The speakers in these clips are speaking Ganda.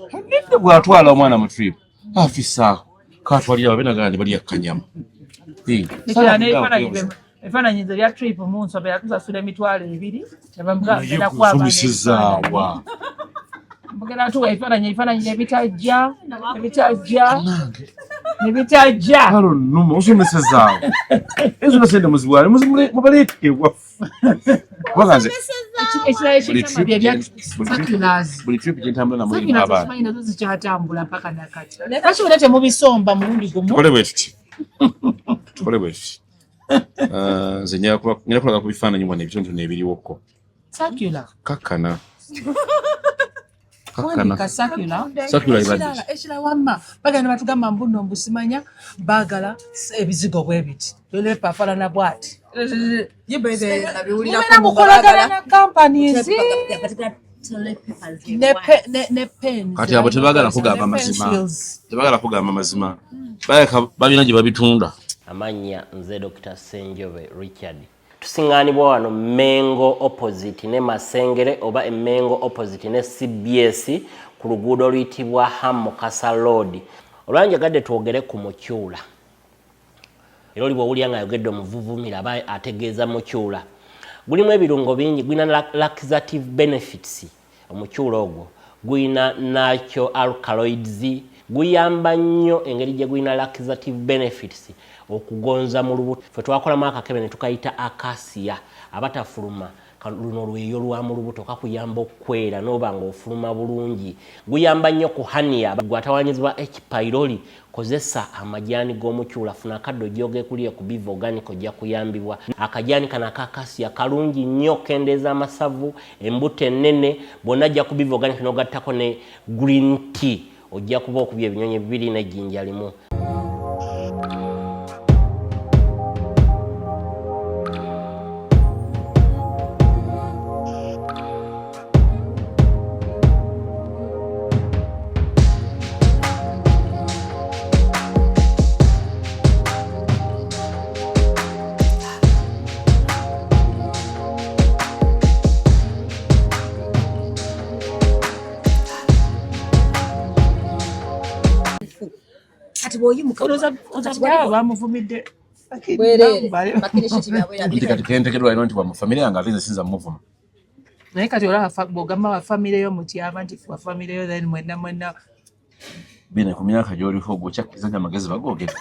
Nedda, bw'atwala omwana mu trip afisaako katwalira babe nagala ne balya kanyama. Eh, Ekirala n'ebifaananyi, nze bya trip munsobera, tusasula 20,000. Naye kusomesezaawa? Mugenda tuwa ebifaananyi, ebifaananyi nebitajja, nebitajja, nebitajja. Kalo nnume osomesezaawa ezo na sente muzibwale, mubaleete ewaffe, kubanga nze Ekirala buli ekitama trip bye bya buli circulars. Buli trip gyentambula namulimu Circulars abaana. okimanyi nazo zikyatambula mpaka nakati. Lwaki bonna temubisomba mulundi gumu? Tukole bwe tuti, tukole bwe tuti. Ah, nze njagala kulaga ku bifaananyi wano ebitonotono ebiriwokko. Circular. Kakkana, kakkana. Wandika circular. Circular ebadde Ekirala, ekirala wamma bagenda batugamba mbuno mbusimanya baagala ebizigo bwe biti, toilet afaanana bwati. Nabiwulirako. Mubeera mukolagana na companies ne pens. Kati abo tebaagala kugamba mazima. Pencils. Tebaagala kugamba mazima. Baleka balina gye babitunda. Amannya nze Dr Senjobe Richard. Tusiŋŋaanibwa wano Mengo opposite ne Masengere, oba Emengo opposite ne CBS, ku luguudo oluyitibwa Ham Mukasa Road. Olwanjagadde twogere ku mukyula, era oli bwowulira nga ayogedde omuvuvumira aba ategeeza mukyula. Gulimu ebirungo bingi, gulina laxative benefits. Omukyula ogwo gulina natural alkaloids, guyamba nnyo engeri gye gulina laxative benefits okugonza mu lubuto. Fe twakolamu akakebe ne tukayita acacia abatafuluma. Luno lweyo lwa mu lubuto, kakuyamba okwera noba nga ofuluma bulungi. Guyamba nnyo ku hernia, gwatawanyizibwa H pylori. Kozesa amajaani g'omukyula, funa akadde ojja ku Biva Organic, ojja kuyambibwa. Akajaani kano aka acacia kalungi nnyo kendeeza amasavu, embuto ennene. Bwonna ajja ku Biva Organic n'ogattako ne green tea, ojja kuba okubya ebinyonyi bibiri n'ejjinja limu. Kati bw'oyimuka Olowooza bamuvumidde. Bwereere bakirishiti byabwe. Nti kati kentekerwa ino nti wa mu famire yange, ate nze sinza muvuma. Naye kati olaba bw'ogamba wa famire yo mutyaba nti wa famire yo, then mwenna mwenna. Bine ku myaka gy'oliko gwe okyakkiriza nti amagezi bagoogera.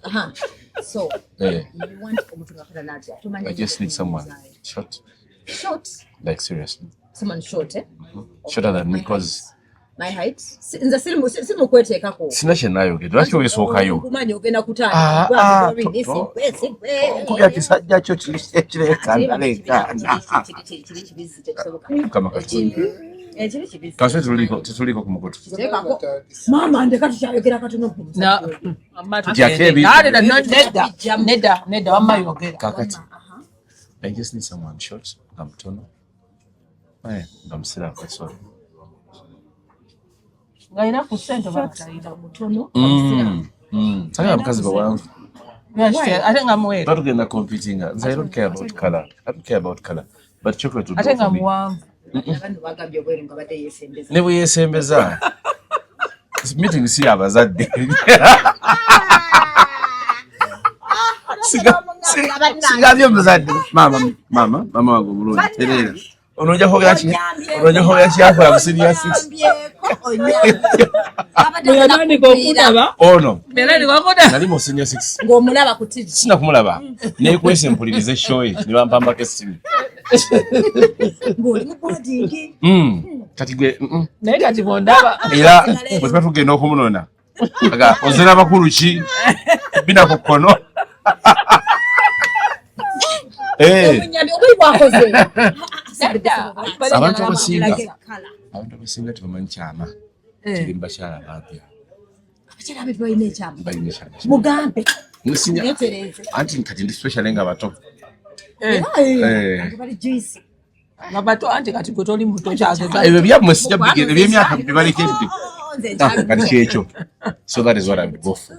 Aha. So Eh, you want omuntu ng'afaanana atya? Tomanyi. I just need someone short. Short. Like seriously. Someone short, eh? Shorter than me, because My height. Nze siri mu kweteekako. Sina kye naayogedde, lwaki weesookayo? Nkumanyi ogenda Ah, kutandika. ah, Nkubya kisajja kyo kireekaana leekaana. Kiri kibizi, tekisoboka. Mukama Katonda. Ekiri kibizi. Kaswe tuliiko ku mukutu. Teekako. Maama ndeka, tukyayogera katono. Na- Gyako ebintu. Ah, nedda, nedda, nedda, nedda, wamma yogera. Kakati I just need someone short, nga mutono. Eh, nga musiraamu, that's all. Ng'alina ku ssente oba talina? Mutono. Sagala mukazi bawanvu. Ate nga mweru. Batugenda competing. Nze I don't care about color. I don't care about color. But chocolate would Ate do nga for me. muwanvu. Abandi bagambye obweru nga badde yeesembeza. Ne bwe yeesembeza. Meeting si y'abazadde. Sigambye omuzadde. Maama, maama, maama wange omulungi. Tereera. Ono ojja kwogera ki? Ono ojja kwogera ki yakola mu senior six? Bwe yatandika okundaba, Ono. bwe yatandika okundaba. Nali mu senior six. Ng'omulaba ku TV. Sina kumulaba. Neekwese mpulirize show ye ne bampambako essimu. Ng'oli mu boarding. Kati gwe Naye kati bw'ondaba, Era bwe tuba tugenda okumunona aga ozera bakulu ki bina ku kkono. Eh, Omunyambi obuli bwakoze. Abantu abasinga, abantu abasinga tebamanyi kyama kiri mu bakyala abampi. Abakyala abe balina ekyama. Balina ekyama. Mugambe. Nsinya- Neetereeze. Anti kati ndi special nga bato. Eh, Eh. Abantu bali juicy. Nga bato, anti kati gwe toli muto kyageza. Ebyo byammwe sijja bigere, ebyemyaka bibalekedde. Oh, nze Ah, kati kyekyo, so that is what I would go for.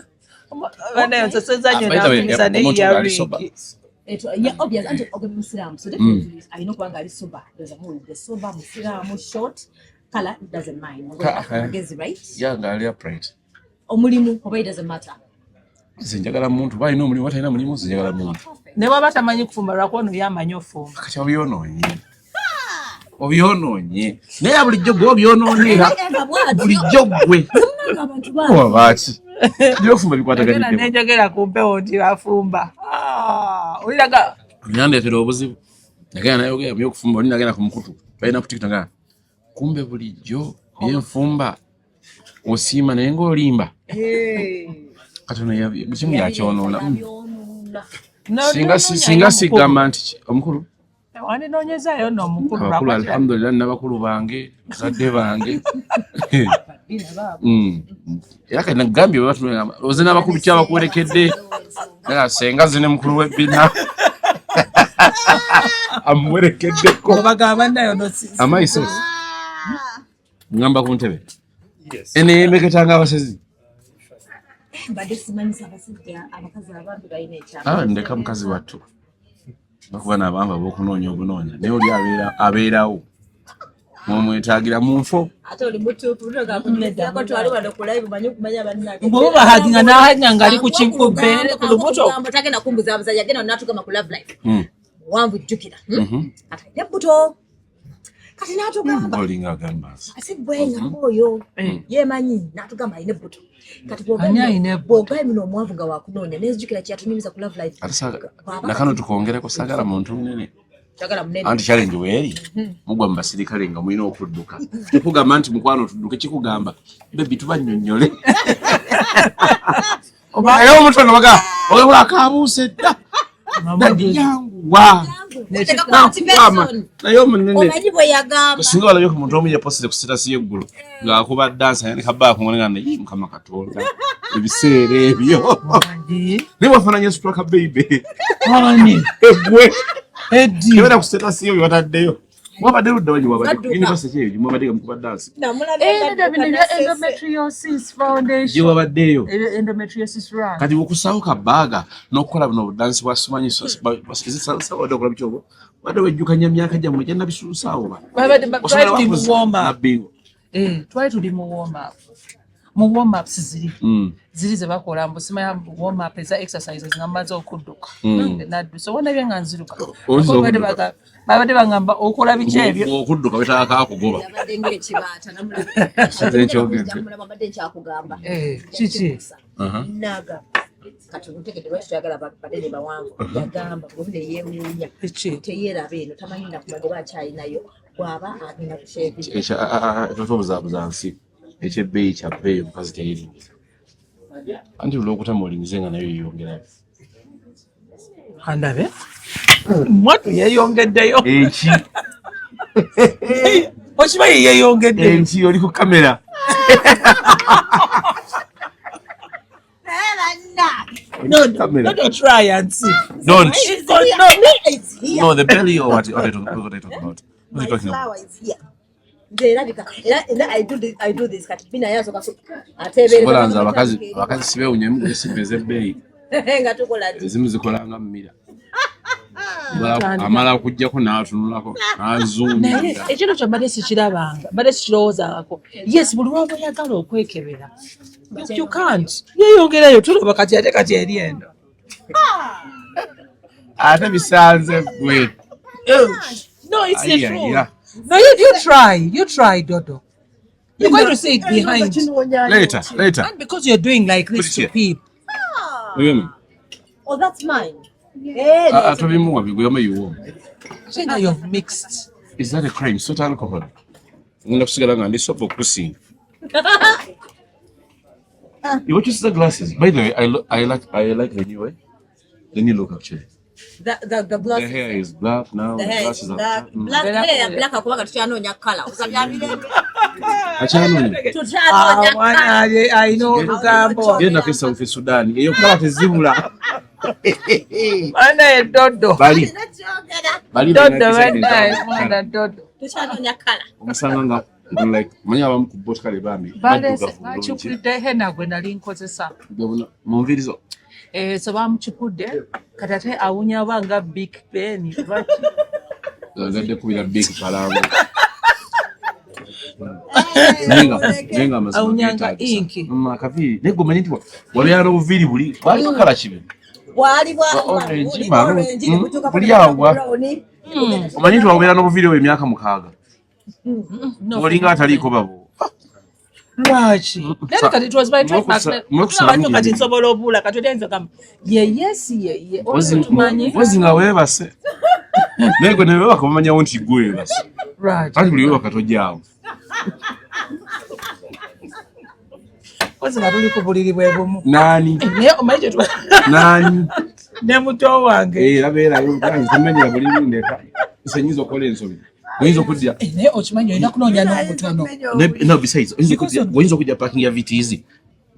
Banaye nseseza nnyo Ah, by the way, n'ampisa ne omuntu ng'ali earring. sober. Yeah, obvious, anti ogwe musiraamu, so definitely alina okuba nga ali sober. Ndowooza muwulidde, sober, musiraamu, short. Color doesn't mind. Ka- Magezi, right? Yanga ali upright. Omulimu oba it doesn't matter. Nze njagala muntu, balina omulimu, batalina mulimu, nze njagala muntu. Ne bwaba tamanyi kufumba lwakuba ono yamanyi ofumba. Kati obyonoonye. Obyonoonye. Naye bulijjo gwe obyonoonera. Bulijjo gwe. Abantu Oba ki? Byofumba Agenda bikwataganidde. nenjogera ku mpewo nti afumba. Ah, oliraga Yandeetera obuzibu. Nagenda nayogera byokufumba, oli nagenda ku mukutu. Balina ku TikTok nga kumbe bulijjo byenfumba osiima naye ng'olimba. Kati ono kimu yakyonoona. Singa sigamba nti omukulu wandinoonyezaayo nno omukulu. Abakulu, alhamdulillah, nabakulu bange, bazadde bange. Era kati nagambye oze n'abakulu kyabakuwerekedde senga ze ne mukulu w'ebbina amuwerekeddeko. Obagamba nayo no. Amaiso ngamba ku ntebe eno eyemeketanga abasezi. Mbadde simanyisa abasajja abakazi abambi balina ekyama. Ah, ndeka mukazi wattu bakuba nabantu ab'okunoonya obunoonya naye oli abeerawo mwomwetaagira mu nfo. Ate oli mutuufu tugakunyezako twali wano ku live manyi okumanya bannange. Bw'oba haginga n'ahaginga ng'ali ku kikubeere ku lubuto. Olugambo tagenda kumbuzaabuza yagenda n'atugamba ku love life. Muwanvu jjukira. Kati alina ebbuto. Kati n'atugamba Olinga agamba nsi. si gwe nga oyo yeemanyi n'atugamba alina ebbuto. Kati Ani alina ebbuto? bw'ogaimina omuwanvu nga wakunoonya nenzijukira kyeyatunyumiza ku love life. Ate nakano tukongereko saagala muntu munene. Njagala munene. Anti challenge weeri mugwa mu basirikale nga mulina okudduka, tekugamba nti mukwano tudduke, kikugamba bebi tubannyonnyole naye omutono baga ogabula akabuuse dda dadi yanguwa. Oteekako motivation. Naye omunene Omanyi bwe yagamba. Singa walabye ku muntu omu yaposite ku status y'eggulu ng'akuba dansa yandika baako nga naye mukama katonda ebiseera ebyo naye wafaananya straka baby. Ani? Egwe. Edi. Kebera ku status yo byebataddeyo wabadde ludda wanyi wabadde Badduka. university eyo gyemwabadde nga mukuba dansi. Namulabye Eh, nga bino adduka bya n'asese. Endometriosis Foundation. Gye wabaddeeyo. Endometriosis run. Kati bwokusaawo kabaaga n'okukola buno obudansi bwa simanyi wadde okola biki obwo wadde wejjukanya myaka gyammwe gyennabisuusaawo ba Twali tuli mu warm up. Nabbingo. Eh, twali tuli mu warm up. Mu warm ups ziri. Ziri ze bakola mbu simanya warm up eza exercises nga mmaze okudduka. Naddusa wandabye nga nziruka. Oyinza Babadde okudduka. Babadde bagamba okola biki ebyo. Okudduka wetaaga akugoba. Yabadde ng'ekibaata namulaba. Sinze nkyogedde. Namulaba mbadde nkyakugamba. Eh, kiki? Naga. Kati omutegedde lwaki toyagala banene bawanvu. Yagamba bwe yeewuunya. Kiki? Teyeeraba eno tamanyi nakumanya oba akyalinayo bw'aba agenda kushevinga. Totobuzaabuza nsi ekyebbeeyi kya bbeeyi omukazi teyiringiza anti buli okutama olingize nga nayo yeyongerayo. Andabe. Mwatu yeeyongeddeyo. Eki? Okimanyi yeeyongeddeyo. Enki oli ku kamera. No, no, Kamera. no, try and see. Don't. It's no, no. It's here. No, the belly or what are you talking about? What are you My talking about? flower is here. Nze erabika era I do this kati bina yasoka ateebereza. Sobola nze abakazi sibewunyemu esimba ez'ebbeeyi Nga tukola ki? Ezimu zikolanga mmira. Amala okuggyako n'atunulako Naye n'azuuminga. ekintu kyo mbadde sikirabanga, mbadde sikirowoozangako. Yes, buli lwaba oyagala okwekebera you can't yeeyongerayo tulaba kati ate kati eri eno. Ate bisanze gwe. No, it's the Ayi, truth. ayi, ah. No, you try, Dodo, you're going to see it behind. Later, later. And because you're doing like Put this it to here. people. Oyemi. Oh, that's mine. Eh, Ah, ah, tobimuwa bigwemu eyiwo. Ate nga you've mixed. Is that a crime? It's not alcohol. Ngenda kusigala nga ndi sober okukusinga. You watch the glasses. By the way, I like the new way. The new look actually. The The glasses. hair is black now. The The hair is glasses are black. Black Black. hair, black kubanga tukyanoonya colour. Osabya Akyanoonya. Tukyanoonya Mwana colour. alina olugambo. Genda ku South Sudan. Eyo kala tezibula. Mwana edodo. Bali Nakyogera. bali Dodo balina banaye design mwana ez'amakala. dodo. Tukyanoonya colour. Omusanga nga like manyi abamu ku bo kale bambi Baleese baddugavu bulungi. bakikudde hena gwe nali nkozesa. Mu nviiri zo. Eh, so bamukikudde kati ate awunya oba nga big pen oba ki. Agadde kubira big kalango. Naye nga amazima Awunyanga geetaagisa. inki. Akaviiri naye gwe omanyi nti wabeera n'obuviiri buli bwali bukala kibe. Bwali bwa Orange, buli maroon. orange, ne butuuka Buli awo brown. Omanyi nti wabeera n'obuviiri obwo emyaka 6. No. Olinga ataliiko babo. Lwaki? Naye kati it was my trademark. Mwekusalamu Abantu kati gye. nsobola obuula kati otenze gamba ye yes ye ye tumanyi. Mpozi nga weebase. Naye gwe ne weebaka bamanyawo nti gwe weebase. Lwaki? Anti buli weebaka tojjaawo. Mpozi nga tuli ku buliri bwe bumu. Naani? Naye omanyi kye Naani? Ne muto wange. Era beerayo nze temmenyera buli ndeka. Nze nnyinza okukola ensobi. Oyinza okujja. Naye okimanyi olina kunoonya n'obutono. No, besides, oyinza okujja parking ya VTZ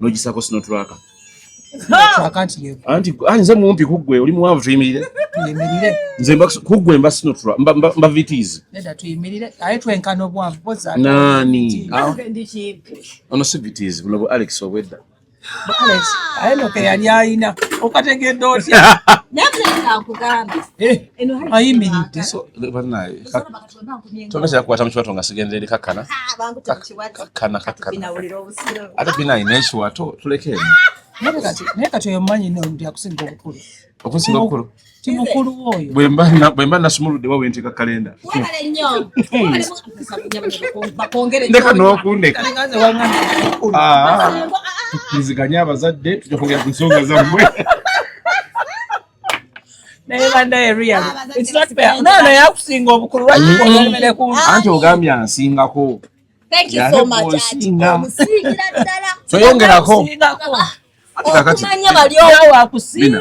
n'ogisaako Sinotruk. Anti ye Anti nze mumpi ku ggwe oli muwanvu tuyimirire. Tuyimirire. Nze mba ku ggwe mba Sinotruk mba VTZ. Nedda tuyimirire aye twenkana obuwanvu mpozi ate- Naani? Ndi kimpi. Ono si VTZ buno bu Alex obwedda. Alex aye no ke yali ayina okategedde otya? Naye mulaga nkugambye. Eno hali Ayimiridde. So bannaye Osobola bakati bwe mba nkumye tonna kyakukwata mu kiwato nga sigenze eri kakkana. Ah, bankutte mu kiwato. Kakkana Kati kakkana. binawulira obusiro. Ate bina alina ekiwato tuleke eno. Naye kati oyo mumanyi nno nti akusinga obukulu. Okusinga obukulu. Ti mukulu wo oyo. Bwe mba nasumuludde wa wenteeka kalenda. Webale nnyo. Webale mu- Bakwongere Ndeka nnyo. n'okundeka. Kale nga nze waŋŋambye mukulu. Ah, tukkiriziganye abazadde tujja kwogera ku nsonga zammwe. Naye bannaye really Abazadde it's not fair. basigaye. Naye yakusinga obukulu lwaki olemere ku Anti ogambye ansingako. Thank you Yate so much, Auntie. bw'osinga. Omusingira ddala. Toyongerako. Okusingako. Anti kakati Okumanya bali Nawe akusinga.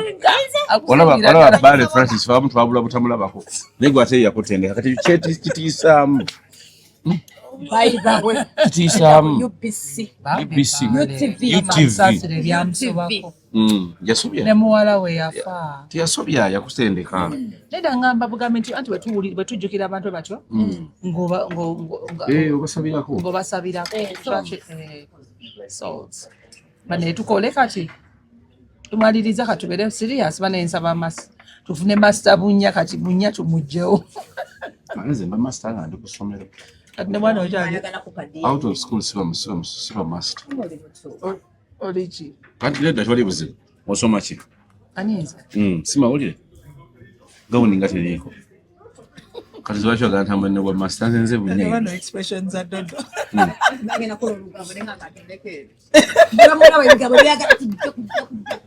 olaba Akusingira olaba ddala. Bale Francis abamu twabula butamulabako naye gwe ate yakutendeka kati kitiisaamu By the way, kitiisaamu. UBC. UBC. UTV. UTV. Saasira ebyamusobako. Yasobya Ne muwala we yafa. Teyasobya yakutendeka. Nedda ngamba bugambe nti anti bwe tujjukira abantu batyo Eh, obasabirako. ng'obasabirako. Souls. Souls. Bane tukole kati tumaliriza katubeere serious bane nsaba tufune master Bunya kati Bunya tumuggyewo. Nze mba master nga ndi ku ssomero. Kati ne mwana okyali Ayagala kupa deal. Out of school siba master. Oli muto. Oli ki? Kati nedda tewali buzibu. Osoma ki? Ani nze? Si mawulire. Gawuni nga teriiko. Kati lwaki oyagala ntambula ne bwa master nze Bunya. Bano expressions za Dodo. Bagenda kukola olugambo naye nga katendeko ebyo. Bamulaba ebigambo byagala kujja kujja kujja.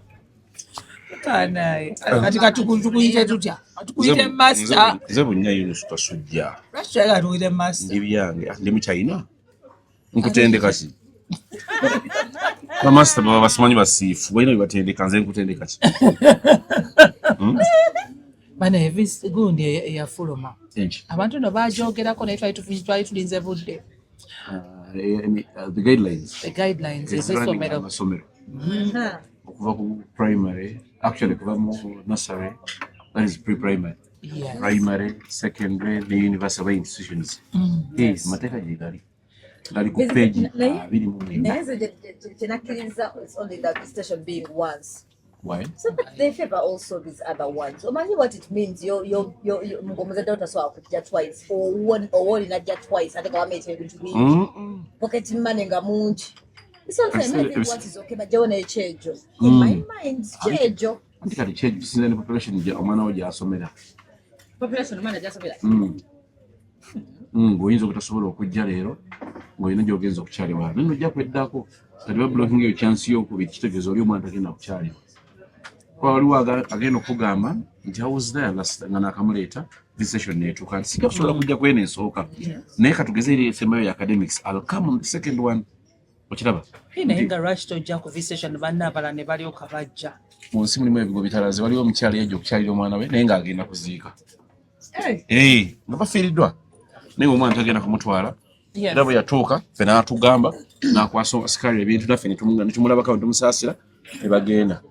Kanaye. Kati katukuyite tutya? Tukuyite master. Nze Bunya Yunus Kasujja. Lwaki toyagala tukuyite master? Ndi byange. Ndi muchina. Nkutendeka ki? Bamaster baba basimanyi basiifu. Balina bye batendeka nze nkutendeka ki? Bano gundi eyafuluma. Enki. Abantu nno baagyogerako naye twali tulinze budde. The guidelines. The guidelines ez'essomero. Amasomero. Okuva ku primary, actually kuva mu nursery, that is pre-primary. Primary, secondary, ne university institutions. Amateeka gye gali. Gali ku page 29. Naye nze kye nakkiriza is only that the station being once. Why? So that they favor also these other ones. Omanyi what it means ng'omuzadde wo tasobola kujja twice oba olina ajja twice ate nga bameeta ebintu bingi. Pocket money nga mungi. Sometimes I think what is okay bajjawo n'ekyejo. In my mind kyejo. Anti kati kyejo kisinza ne population gye omwana wo gy'asomera. Population omwana gy'asomera. Ng'oyinza obutasobola okujja leero ng'olina gy'ogenza okukyalibwa naye nojja kweddako kati ba blocking eyo chance y'okubiri kitegeeza oli omwana tagenda kukyalibwa. Kuba waliwo agenda okugamba nti I was there last nga naakamuleeta this session neetuuka nti sijja kusobola kujja kweno esooka naye katugeze eri esembayo ya academics, I'll come on the second one. Okiraba? Naye nga lwaki tojja ku vistation banne abalala ne balyoka bajja? Mu nsi mulimu ebigo bitalaze. Waliwo omukyala yajja okukyalira omwana we naye ng'agenda kuziika. Nga bafiiriddwa naye omwana tagenda kumutwala. Era bwe yatuuka ffe n'atugamba n'akwasa asikaali ebintu naffe ne tumulabako ne tumusaasira ne bagenda.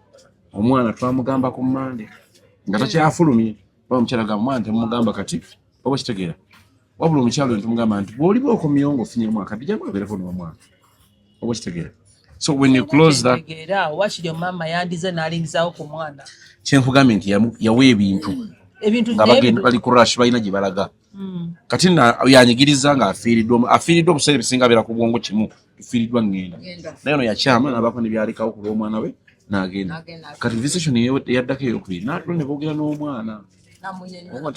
Omwana twamugamba ku Mmande nga takyafulumye oba omukyala gamba omwana temumugamba kati oba okitegeera. Wabula omukyala oyo ne tumugamba nti bw'oliba okomyewo ng'ofunyemu akadde jangu obeereko n'omwana oba okitegeera. So when you close that Tegeera wakiri omama yandize n'alingizawo ku mwana. Kyenkugambye nti yawa ebintu. Ebintu Nga naye bagenda bali ku rush, balina gye balaga. Kati yanyigiriza ng'afiiriddwa, afiiriddwa obuseera ebisinga abeera ku bwongo kimu, tufiiriddwa ŋŋenda. Ngenda. Naye ono yakyama n'abaako ne byalekawo ku lw'omwana we n'agenda. N'agenda. Kati visitation eyaddako eyokubiri n'atula ne boogera n'omwana. Namunyenye. Oba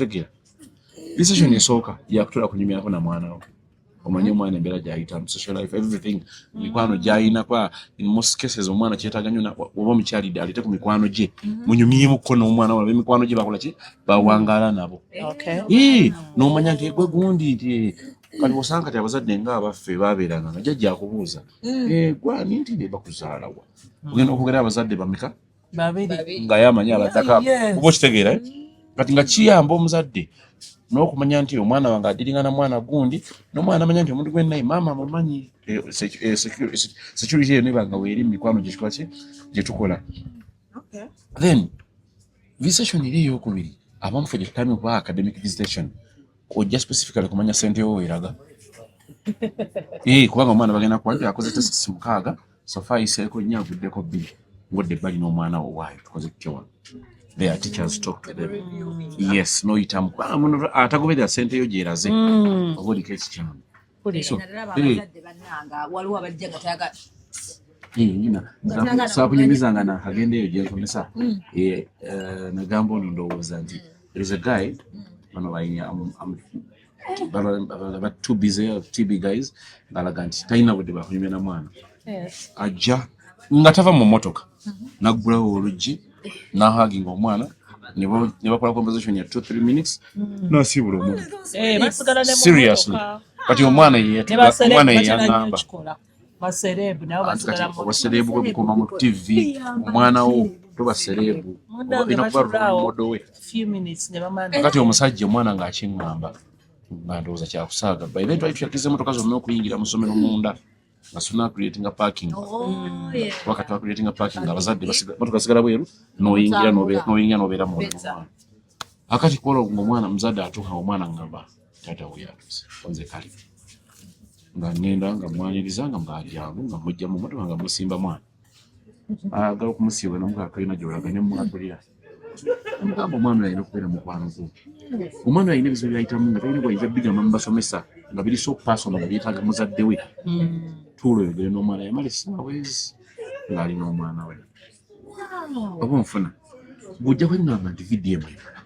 visitation esooka yakutula kunyumyako na mwana we, omanye omwana embeera gyayitamu, social life, everything, mikwano gyayina, kuba in most cases omwana kyetaaga nnyo oba omukyalidde aleete ku mikwano gye, munyumyemuko n'omwana we, ab'emikwano gye bakola ki, bawangaala nabo. Ee, n'omanya nti gwe gundi nti kati osanga kati abazadde nga abaffe babeeranga nga jjajja akubuuza, "Eh, gwani nti ne bakuzaalawa?" Ogenda okwogera abazadde bameka? Babiri. Nga yamanyi abaddako. Yes. Oba okitegeera, eh? Kati nga kiyamba omuzadde n'okumanya nti omwana wange adiringa na mwana gundi, n'omwana amanya nti omuntu gwennaye maama amumanyi. Eh, security eyo neba nga weeri mu mikwano gyekikola ki gyetukola. Then visitation eri eyokubiri abamu ffe gyetutamye okuba academic visitation, ojja specifically kumanya sente yo weeraga. Eh, kubanga omwana bagenda kuba nti akoze tests 6, so far ayiseeko 4, aguddeko 2, ngodde ebbali n'omwana wo waayo tukoze tutya wano. Their teachers talk to them, yes, noyitamu kubanga muno atagoberera sente yo gyeraze oba oliko ekikyamu. So, Naddala eh, abazadde bannanga, waliwo abajja nga tayagala. Eh, nyina saakunyumizanga nakagenda eyo gyensomesa. Eh, eh, nagamba ono ndowooza nti there is a guy bano bayinya bano ba too busy TB guys, ngalaga nti talina budde bwakunyumya na mwana. Ajja nga tava mu motoka, naggulawo oluggi, nahaginga omwana, ne bakola conversation ya 2-3 minutes, nasiibula omwana. Eh, basigala ne mu Seriously. mmotoka. Kati omwana Ne omwana ba celeb batera nnyo yeyaŋŋamba okikola. Ba celeb nabo anti kati basigala mu obwa celeb bwe bukoma mu TV. Omwana wo toba celeb. Munnange olina kuba batulaawo role model we. Few minutes ne bamala. Kati omusajja omwana ng'akiŋŋamba nga ndowooza kyakusaaga. By then twali tuyakiza emmotoka zonna okuyingira mu ssomero munda nga suna creatinga parking. Oh, yeah. Wakati wa creatinga parking, abazadde motoka sigala bweru, n'oyingira n'oyingira n'obeera munda n'omwana. Akati kola ng'omwana muzadde atuuka, omwana ngamba taata we yatuuse, onze kale nga ŋŋenda nga mwaniriza nga mbadyangu nga mujja mu motoka nga musimba mwana ayagala okumusiiba namugaa tolina gyolaga ne mwatulira. Mugamba omwana oyo alina okubeera mukwano gwo. Omwana oyo alina ebizibu byayitamu nga talina gwayinza bigamba mubasomesa, nga biri so personal, nga byetaaga muzadde we. Tuula oyogere n'omwana, yamala essaawa ezi ng'ali n'omwana we. Oba onfuna bw'ojja kweŋŋamba nti VDM ekola,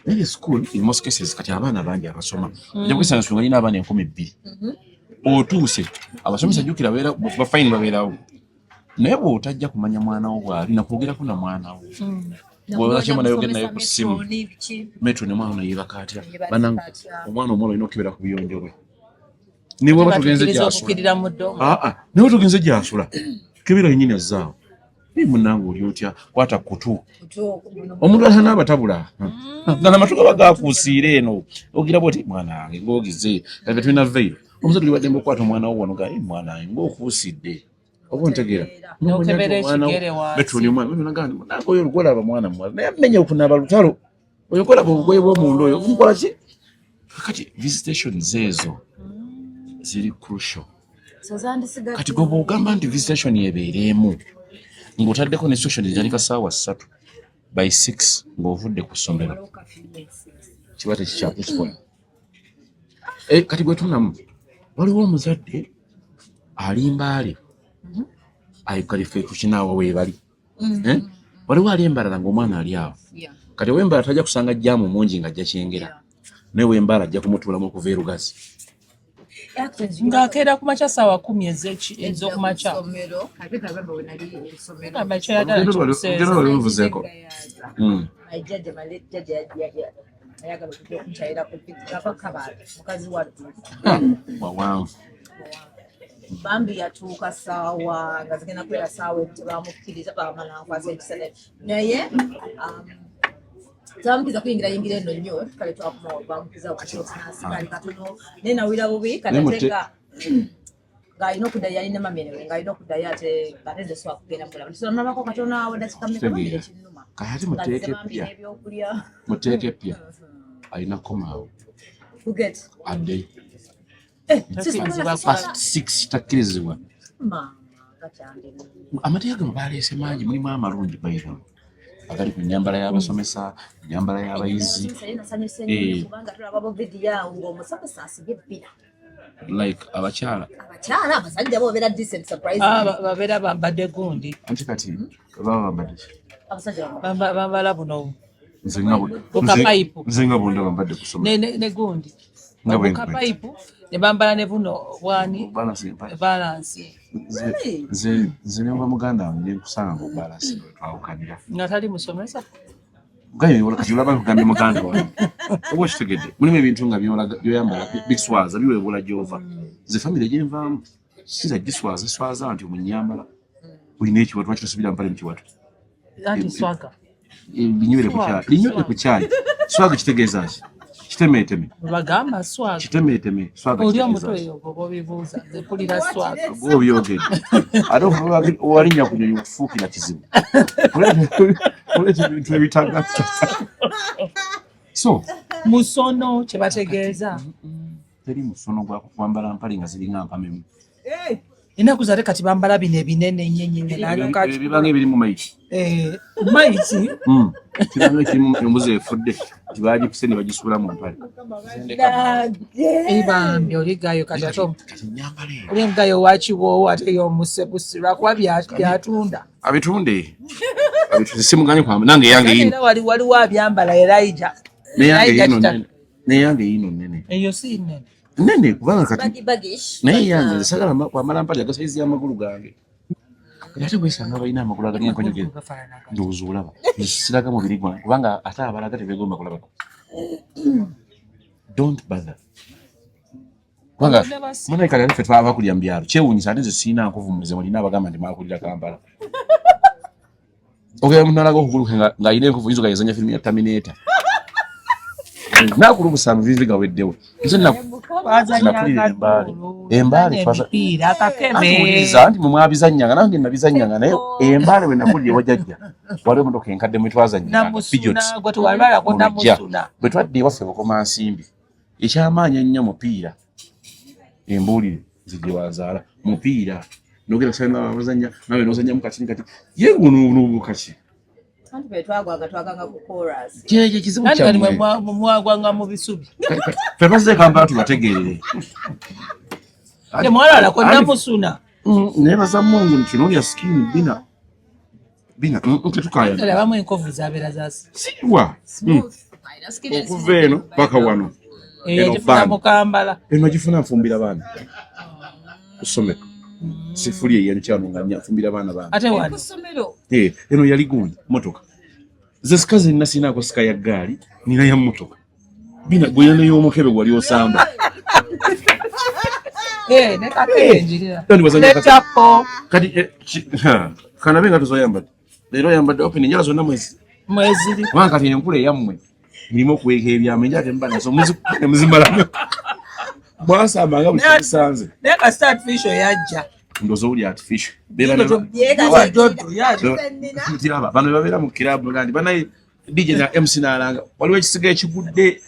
naye school in most cases kati abaana bangi abasoma, ojja kwesanga nga alina abaana 2000, otuuse abasomesa jjukira babeera bafayini babeerawo, naye bw'otajja kumanya mwana wo bw'ali nakwogerako na mwana wo, bw'oba kyemwana yogera naye ku ssimu, metro ne mwana ono yeebaka atya? Banange, omwana omuwala olina okukebera ku buyonjo bwe ne bwaba tugenze Batukkiriza gy'asula. okukirira mu ddomu. Aa, naye tugenze gy'asula, kebera yennyini azzaawo. Naye munnange oli otya? Kwata kutu. Omuntu atana abatabula nga namatu gaba gakuusiira eno, ogira bwoti mwana wange ng'ogize kati tulina veiro. Omuzadde oli waddembe okukwata omwana wo wano ga "Eh, mwana wange ng'okuusidde," oba ontegeera? N'okebera ekigere wansi. Betuni omwana nange oyo olugolaba mwana muwala naye amenya okunaaba lutalo, oyo golaba obugoye bw'omunda oyo mukola ki. Kakati visitations ezo ziri crucial. Kati gwe bw'ogamba nti visitation yebeereemu ng'otaddeko ne instruction ezitandika saawa 3, by 6 ng'ovudde ku ssomero kiba tekikyakukikola. Eh, kati gwe tunamu waliwo omuzadde ali Mbaale, ayo kali ffe tukinaawa weebali. Eh? Waliwo ali embalala ng'omwana ali awo. Kati ow'Embalala tajja kusanga jam mungi ng'ajja Kyengera, naye ow'Embaale ajja kumutuulamu okuva e Lugazi. Ng'akeera ku makya saawa 10 ez'okumakya. Gamba kyoyagala kikuseeza. Olugendo lwali luvuzeeko. Jjajja ayagala okujja okukyalira ku Kabaale, mukazi wattu. Wawanvu. Bambi yatuuka saawa nga zigenda kubeera saawa 1, tebamukkiriza, bamala nkwasa ekisa naye tebamukkiriza kuyingira yingira eno nnyo. Kale twakomawo bamukkiriza nasikali katono naye nawulira bubi. Naye Kati ate nga ng'alina okuddayo, yalina mamerewe ng'alina okuddayo, ate ate nze sobola kugenda mulaba nabako katono awo dakika mmeka. Bambi. Kitegeera. Ekinnuma Kati ate nga muteeka nze bambi eppya n'ebyokulya. Muteeka eppya alina kukomaawo Kuget. addeyo. Tokkirizibwa. Past 6 takkirizibwa. Maama nga kyandemye. Amateeka gano baleese mangi, mulimu amalungi by the way. Agali ku nyambala y'abasomesa, nyambala y'abayizi. Nasanyuse nnyo kubanga tulaba bu vidiyo awo ng'omusomesa asibye ebbira. Like abakyala. Abakyala, abasajja bobeera decent surprise. Ah, babeera bambadde gundi. Anti kati baba bambadde ki? Abasajja bambala buno. Nze nga Bukapayipu. Nze nga bwondaba mbadde kusoma. Ne gundi. Nga bwe Bukapayipu ne bambala ne buno bwani. Balance empale. Balance. Nze ne mba muganda wange ne nkusanga mu balance we twawukanira. Nga tali musomesa. Gayo yola kati olaba nkugambye muganda wange. Oba okitegedde, mulimu ebintu nga byoyambala biswaza biweebula gy'ova. Nze famire gye nvaamu sinza giswaza swaza nti omunyambala olina ekiwato, lwaki tosibira mpale mu kiwato? Anti swaga. Linywere ku kyayi, linywere ku kyayi. Swaga kitegeeza ki? Kitemeeteme. Bagamba swaga. Kitemeeteme, swaga Oli kitegeeza omuto ki? eyo gwe obibuuza, nze mpulira swaga. Gwe obyogedde. Ate okuva walinnya ku nnyonyi okufuukira kizibu. Oleeta ebintu ebitagatta. So, musono kye bategeeza. Teri musono gwa kwambala mpale nga ziringa mpamemu. Ennaku zate kati bambala bino ebinene ennyo ennyo ennyo, n'alyoka Ebyo bibanga ebiri mu mayiti. Mayiti? Kibanga ekirimu embuzi efudde nti baagipise ne bagisuula mu mpale. Bambi oli gayo kati ate Kati ennyambala eyo. Oli gayo wakiwoowo ate y'omusebusi lwakuba byatunda. Abitunde. Abitunde simuganye kwamba nange yange yino. Era waliwo abyambala Elijah. Neyange Elijah yino Kitaka. nene. Neyange yino nene. Eyo si nene. Nene kubanga kati Baggy baggish. naye yange nze sagala kwambala mpale aga sayizi y'amagulu gange. Kati ate weesanga balina amagulu agalinga enkonyogo. Gafaanana. Ndowooza olaba. Nze siraga mubiri gwange kubanga ate abalaga tebeegomba kulabako. Don't bother. Kubanga munaye kale ffe twaba bakulira mu byalo kyewuunyisa ate nze sirina nkovu muze mulina abagamba nti mwakulira Kampala. Ogenda omuntu n'alaga okugulu kwe ng'alina enkovu oyinza okugamba yazannya firimu ya Terminator. Naakula obusanvu vivi gaweddewo. Nze nakulira embaale. Embaale twaza- Emipiira, akakebe. Anti wuliriza nti mwe mwabizannyanga nange nabizannyanga naye embaale bwe nakulira ewa jjajja waliwo emmotoka enkadde mwe twazannyanga Namusuna, Peugeot. gwe tewalwalako Mu luggya. namusuna. Bwe twadda ewaffe Bukomansimbi ekyamaanyi ennyo mupiira embuulire nze gye wanzaala mupiira nogenda kusanga abazannya nawe n'ozannyamu katini kati ye guno bukaki. Anti bwe twagwanga twaganga ku chorus. Kyekyo ekizibu Anti kati kyammwe. mwagwanga mu bisubi. Ffe bazze Kampala tubategeerere. Temwalalako namusuna. Neebaza Mungu nti nolya skin bina bina tetukaayana. Kale abamu enkovu zabeera za Siwa. Okuva eno paka wano. Eyo Eno gifuna band. mu Kampala. Eno gifuna nfumbira baana ku ssomero. Sifuli eyenkyano nga nnya nfumbira baana bange. Ate wano. Ku ssomero. Eno yali gundi motoka. Nze sika zenna sinaako sika ya ggaali nina ya mmotoka. Bina gwe n'ey'omukebe gwali osamba. Ne kakebe njirira. Kandi wazannya Ne kati. chapo. Kati, ha, kanabe nga tozoyambadde. Leero oyambadde open enjala zonna mwezi. Mweziri. Kubanga kati enkula eyammwe erimu okuweeka ebyama enjala temuba nazo ne muzimalamu. Mwasamba nga buli kimusanze. Naye kasita artificial yajja. Ndowooza owuli artificial. Beeba ne Ntiraba, bano babeera mu kiraabu bagamba nti banaye DJ na MC n'alanga waliwo ekisiga ekigudde.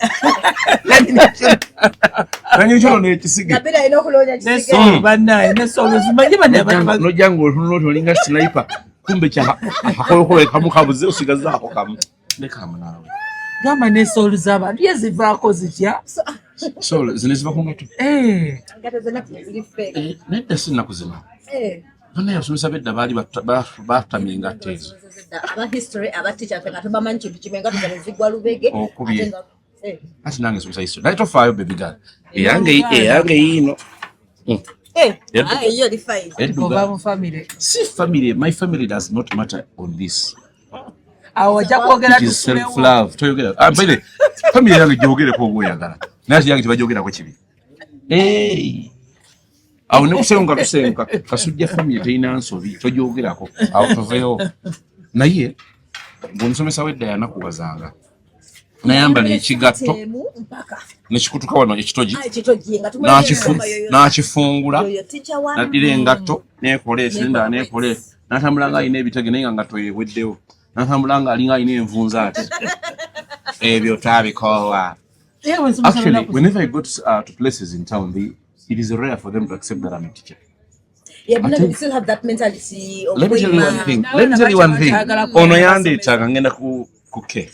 Nanyini kyono n'ekisiga. Nabira alina okuloonya Ne ekisiga. soul bannaye, ne soul zimanyi bannaye abantu Nojja ng'otunula oti olinga sniper kumbe kya akakolokolo kamu kabuze osigazaako kamu. Leka naawe. Gamba ne soul z'abantu ye zivaako zitya? Soul zino ziva ku ngatto. Engatto z'ennaku ziri fake. Nedda si nnaku zino. Bannaye abasomesa b'edda baali batamya engatto ezo. Aba history, aba teacher ffe nga tobamanyi kintu kimu, engatto zaabwe zigwa lubege. Okubye. Ate nga Ati nange nsomesa history. Naye tofaayo baby girl. Eyange yiino. Ah, eyo eri fine. Edduga. Ova mu family. Si family, my family does not matter on this. Awo ojja kwogera It is tusulewo. self love. Toyogera. Ah, by the way, family yange gyogereko oba oyagala. Naye ate yange tebagyogerako kibi. Hey. Awo ne kusenguka tusenguka. Kasujja family terina nsobi, togyogerako. Awo tuveewo. Naye ng'omusomesa w'edda yanakuwazanga. Nayambala ekigatto Emu mpaka. nekikutuka wano ekitogi. Ah, ekitogi nga tumanyi yoyo. N'akifungula. Yoyo teacher wa N'addira engatto n'ekola esinda n'ekola. N'atambula ng'alina ebitege naye nga ngatto yeweddewo. N'atambula ng'alinga alina envunza ati. Ebyo tabikoowa. Actually, whenever I go to places in town, it is rare for them to accept that I'm a teacher. Yeah, but we still have that mentality of Let me tell you one thing. Let me tell you one thing. Ono yandeetanga ngenda ku ke.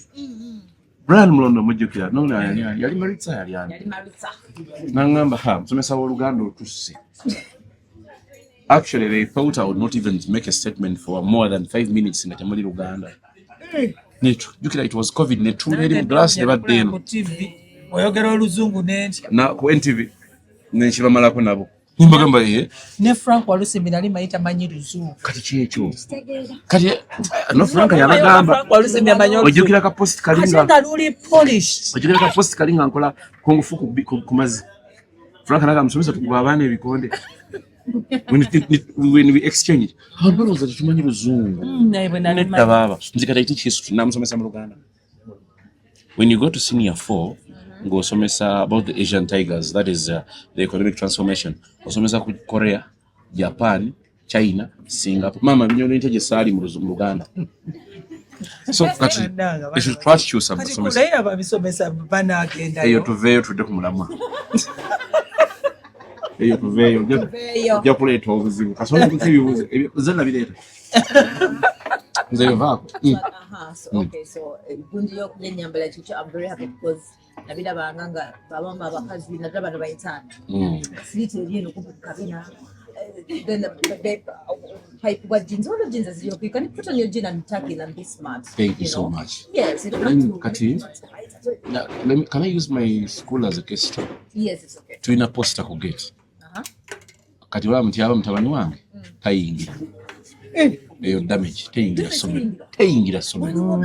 Brian Mulondo mujjukira. No, no, yali Maritza yali ani. Yali Maritza. Nangamba ha, musomesa w'Oluganda otusse. Actually, they thought I would not even make a statement for more than 5 minutes nga temuli Luganda. Jjukira it was COVID ne tuula eri mu glass ne badda eno. Ku TV oyogera oluzungu nentya. Na ku NTV nekibamalako nabo. Nimbagamba ye Ne Frank Walusimbi nali manyi tamanyi luzungu. Kati kyekyo. Kati no Frank yabagamba. Frank Walusimbi amanyi oluzungu. Ojjukira ka post Ate kalinga nga luli polished. Ojjukira ka post kalinga nkola kung fu ku mazzi. Frank naga musomesa tukuba abaana ebikonde. When we exchange, abantu balowooza tetumanyi luzungu. Naye bwe nali Nedda manyi. baaba. Nze kati I teach history, namusomesa mu Luganda. When you go to senior four, ng'osomesa about the Asian tigers, that is the economic transformation. Osomesa ku Korea, Japan, China, Singapore. Mama binyolo nte gye saali mu Luganda. So kati ekyo twakikyusa mu Kati basomesa. naye ababisomesa banaagendayo. Eyo tuveeyo tudde ku mulamwa. Eyo tuveeyo Tuveeyo. Ojja kuleeta obuzibu. Kasooka tuke ebibuuzo. Nze nabireeta. Nze bivaako. So, okay, so gundi y'ennyambala kikyo, I'm very happy because nabirabanga nga babama abakazi naddala bano bayitaano siriiti eri eno kumpi ku kabina. Then the pipe wa jeans, all the jeans is okay. You can put on your jean and tuck in and be smart. Thank you You so know? Much. Yes, you don't have Then to. kati now, can I use my school as a case study? Yes, it's okay. Tulina poster ku gate. Kati olaba nti aba mutabani wange tayingira. Eyo damage teyingira ssomero. Teyingira ssomero.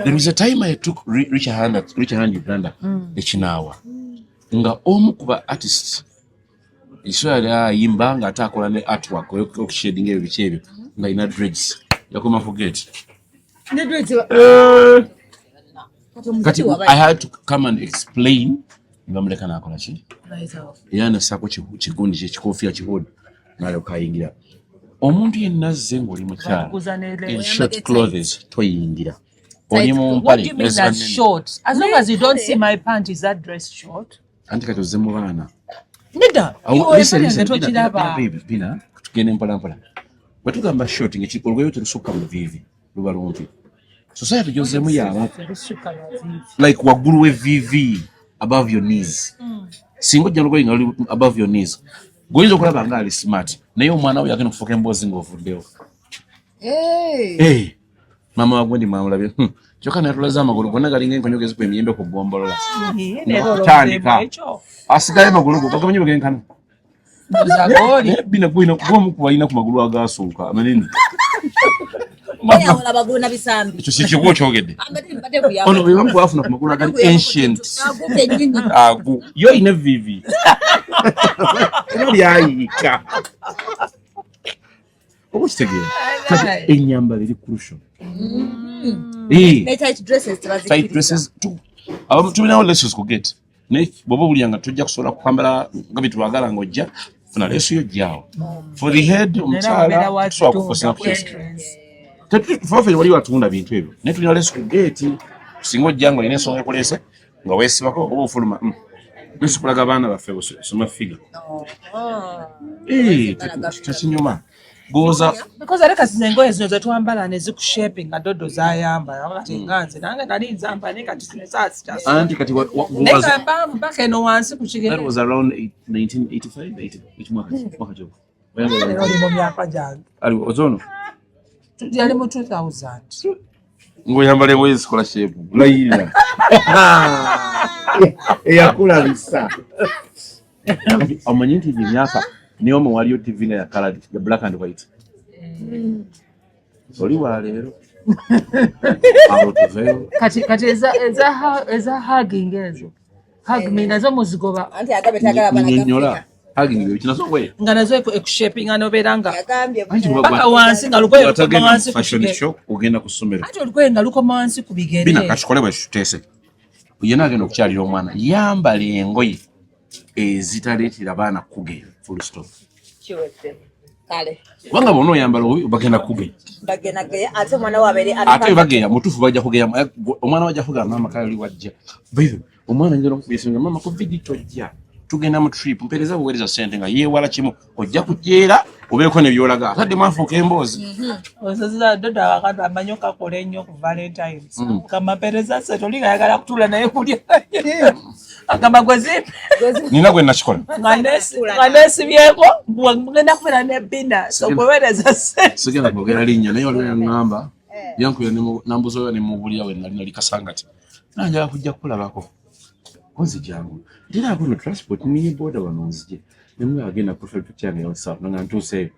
There was a time I took Richard Hand Uganda ekinaawa nga omu ku ba artists ekisolo yali ayimba ng'ate akola ne artwork okushading ebyo biki ebyo nga alina dreads yakoma ku gate. Ne dreads. Kati I had to come and explain ne bamuleka n'akola ki era nassaako kigundi kye kikofiira kihood n'alyoka ayingira. Omuntu yenna azze ng'oli mukyala Batukuza ne in short clothes toyingira oli mu What mpale do you mean eziba that's nnene. short? As long as you don't see my panties, that dress short. Anti kati ozze mu baana. Nedda, Awo, listen, iwe listen, yange Bina, Bina, tokiraba. Bina, Bina, tugende mpola mpola. Bwe tugamba short nga olugoye telusukka mu viivi luba lumpi. Society gy'ozzeemu yaba Telusukka maviivi. Like waggulu w'evviivi, above your knees. Singa ojja lugoye nga luli above your knees, gweoyinza okulaba nga ali smart naye omwana we yagenda okufuuka emboozi ng'ovuddewo. Hey. Eh, maama wa gwendi mwamulabye. Kyokka natulaze amagulu gonna galinga enkonyogo ezikuba emiyembe ku ggombolola. Naye Kutandika. ekyo. Asigayo amagulu go gagamanyi bwegenkana. Zagooli. Naye bina gwina gwomu ku balina ku magulu agaasooka amanene. Oyawula abagulu na bisambi. Ekyo si kiba okyogedde. Ambadde mbadde kuyamba. Ono bwe bamu bwafuna ku magulu agali ancient. Ago kennyini. Ago yo oyina evviivi era lyayiika oba okitegeera. Kati ennyambala eri crucial. Eh, Ne tight dresses tight tebazikkiriza. Dresses abamu tulinawo lesos ku gate naye bw'oba owulira nga tojja kusobola kwambala nga bye twagala ng'ojja funa leesu yo jjaawo for the head omukyala tusobola kufosinga ku kyesi wali watunda bintu ebyo naye tulina leesu ku gate singa ojja nga olina ensonga ekuleese nga weesibako oba ofuluma leesu kulaga abaana baffe soma figure. Eh, tekinyuma goza. Because ate kati engoye zino zetwambala ne zikushaping nga dodo zayambala kati nga nze nange nali nzambala naye kati zino saasikyasa Anti kati naye nga mba mpaka eno wansi ku kigere. That was around 1985 80 which mwaka ki ogwo? Leero oli mu myaka gyange. Ali ozono Yali mu 2000. Ng'oyambala engoye zikola shape layirira eyakulabisa omanyi nti gye myaka niyo mu waliyo TV nga ya colored, ya black and white oli wa leero awo tuveeyo. Kati eza hugging ezo hug me nazo muzigoba. Anti agambye tayagala abaana Nnyonnyola. gafika. Hugging bye kinazo ngoye. Nga nazo ekushapinga nobeera nga Yagambye Anti paka wansi nga lugoye lukoma Watagenda wansi mu ku fashion kigere. show ogenda ku ssomero. Anti olugoye nga lukoma wansi ku bigere. Bina kakikole bwe tuteese yenna agenda okukyalira omwana yambala engoye ezitaleetera baana kugeya, full stop. Kiwedde. Kale. Kubanga bonna oyambala obubi bagenda kugeya. Bagenda geya ate omwana wabeere Ate bwe bageya mutuufu bajja kugeya omwana wajja kugamba maama kale oli wajja. By the way, omwana ayinza n'okukubisa nga maama covid tojja tugenda mu trip mpeereza buweereza ssente nga yeewala kimu ojja kujeera Obeeko ne by'olaga. Atadde mwafuuka emboozi. Osazira dodo abakantu amanyi okakola ennyo ku Valentines. Kama mpereza ssente oli ng'ayagala kutuula naye kulya. Agamba gwe zimpe. Nina gwe nakikola. Nga neesibyeko mugenda kubeera ne bina so gweweereza ssente. Sigenda kwogera linnya naye waliwo yaŋŋamba yankubira nambuuza oyo ne mubuulira we nali nali Kasangati. Nanjala kujja kukulabako. Konzi jangu. Ndira kuno transport niye boda wano nzije. Ne mugamba agenda profile picture yange ya WhatsApp nga ntuuseeyo.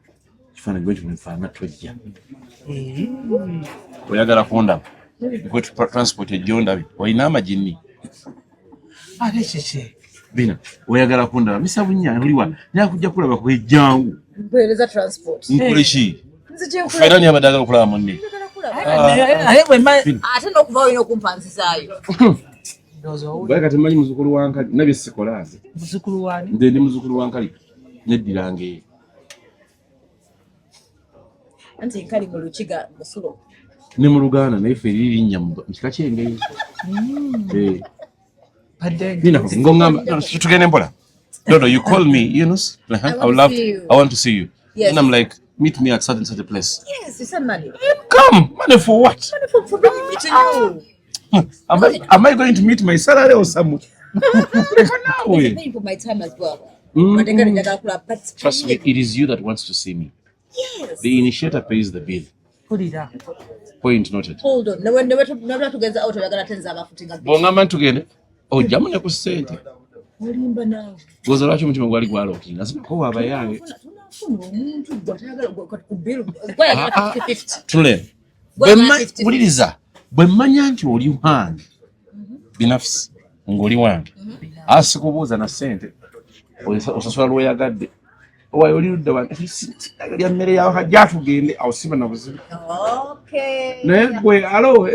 Kifaananyi bwe nti bwe nfaanana tojja. Oyagala kundaba. Gwe transport ejja ondabe. Olina amagini. Ate kiki? Bina, oyagala kundaba. Misa bunnya oliwa. Njagala kujja kulaba ku ejjangu. Mpeereza transport. Nkole ki? Nzije nkulaba. Fera ni abadde agala okulaba munne. Naye bwe mma Ate n'okuva olina okumpa nzizaayo. Ndowooza owulira. Bwaye kati mmanyi muzukulu wa Nkali, nabye sikola nze. Muzukulu wani? Nze ndi muzukulu wa Nkali, neddira ngeye. Anti Nkali mu Lukiga musulo. Ne mu Luganda naye ffe eriri linnya mu kika ky'engeye. Nina ngongamba, no, tugende mpola. No, no, you call me, Yunus. I would love to, I want to see you. Yes. And I'm like, meet me at certain certain place. Yes, you send money. Come, money for what? Money for bringing me to you. Am I going to meet my salary or someone? It's paying for my time as well. Trust me, it is you that wants to see me. Yes. The initiator pays the bill. Pulira. Point noted. Hold on. Newe tugeza out oyagala tenza abafutinga bill. Bw'ongamba ntugende, ojjamu ne ku ssente. Olimba naawe. Goza lwaki omutima gwali gwalookinga? Sinakowa abayange. Tunafuna omuntu gwe atayagala ku bill. Gwe ayagala 50-50. Tule. Wuliriza, bwe mmanya nti oli wange, binafsi, ng'oli wange, asikubuuza na ssente, osasula lw'oyagadde. Owaye oli ludda wange, lya mmere yawe kajja tugende, awo siba na buzibu. Naye gwe, alo,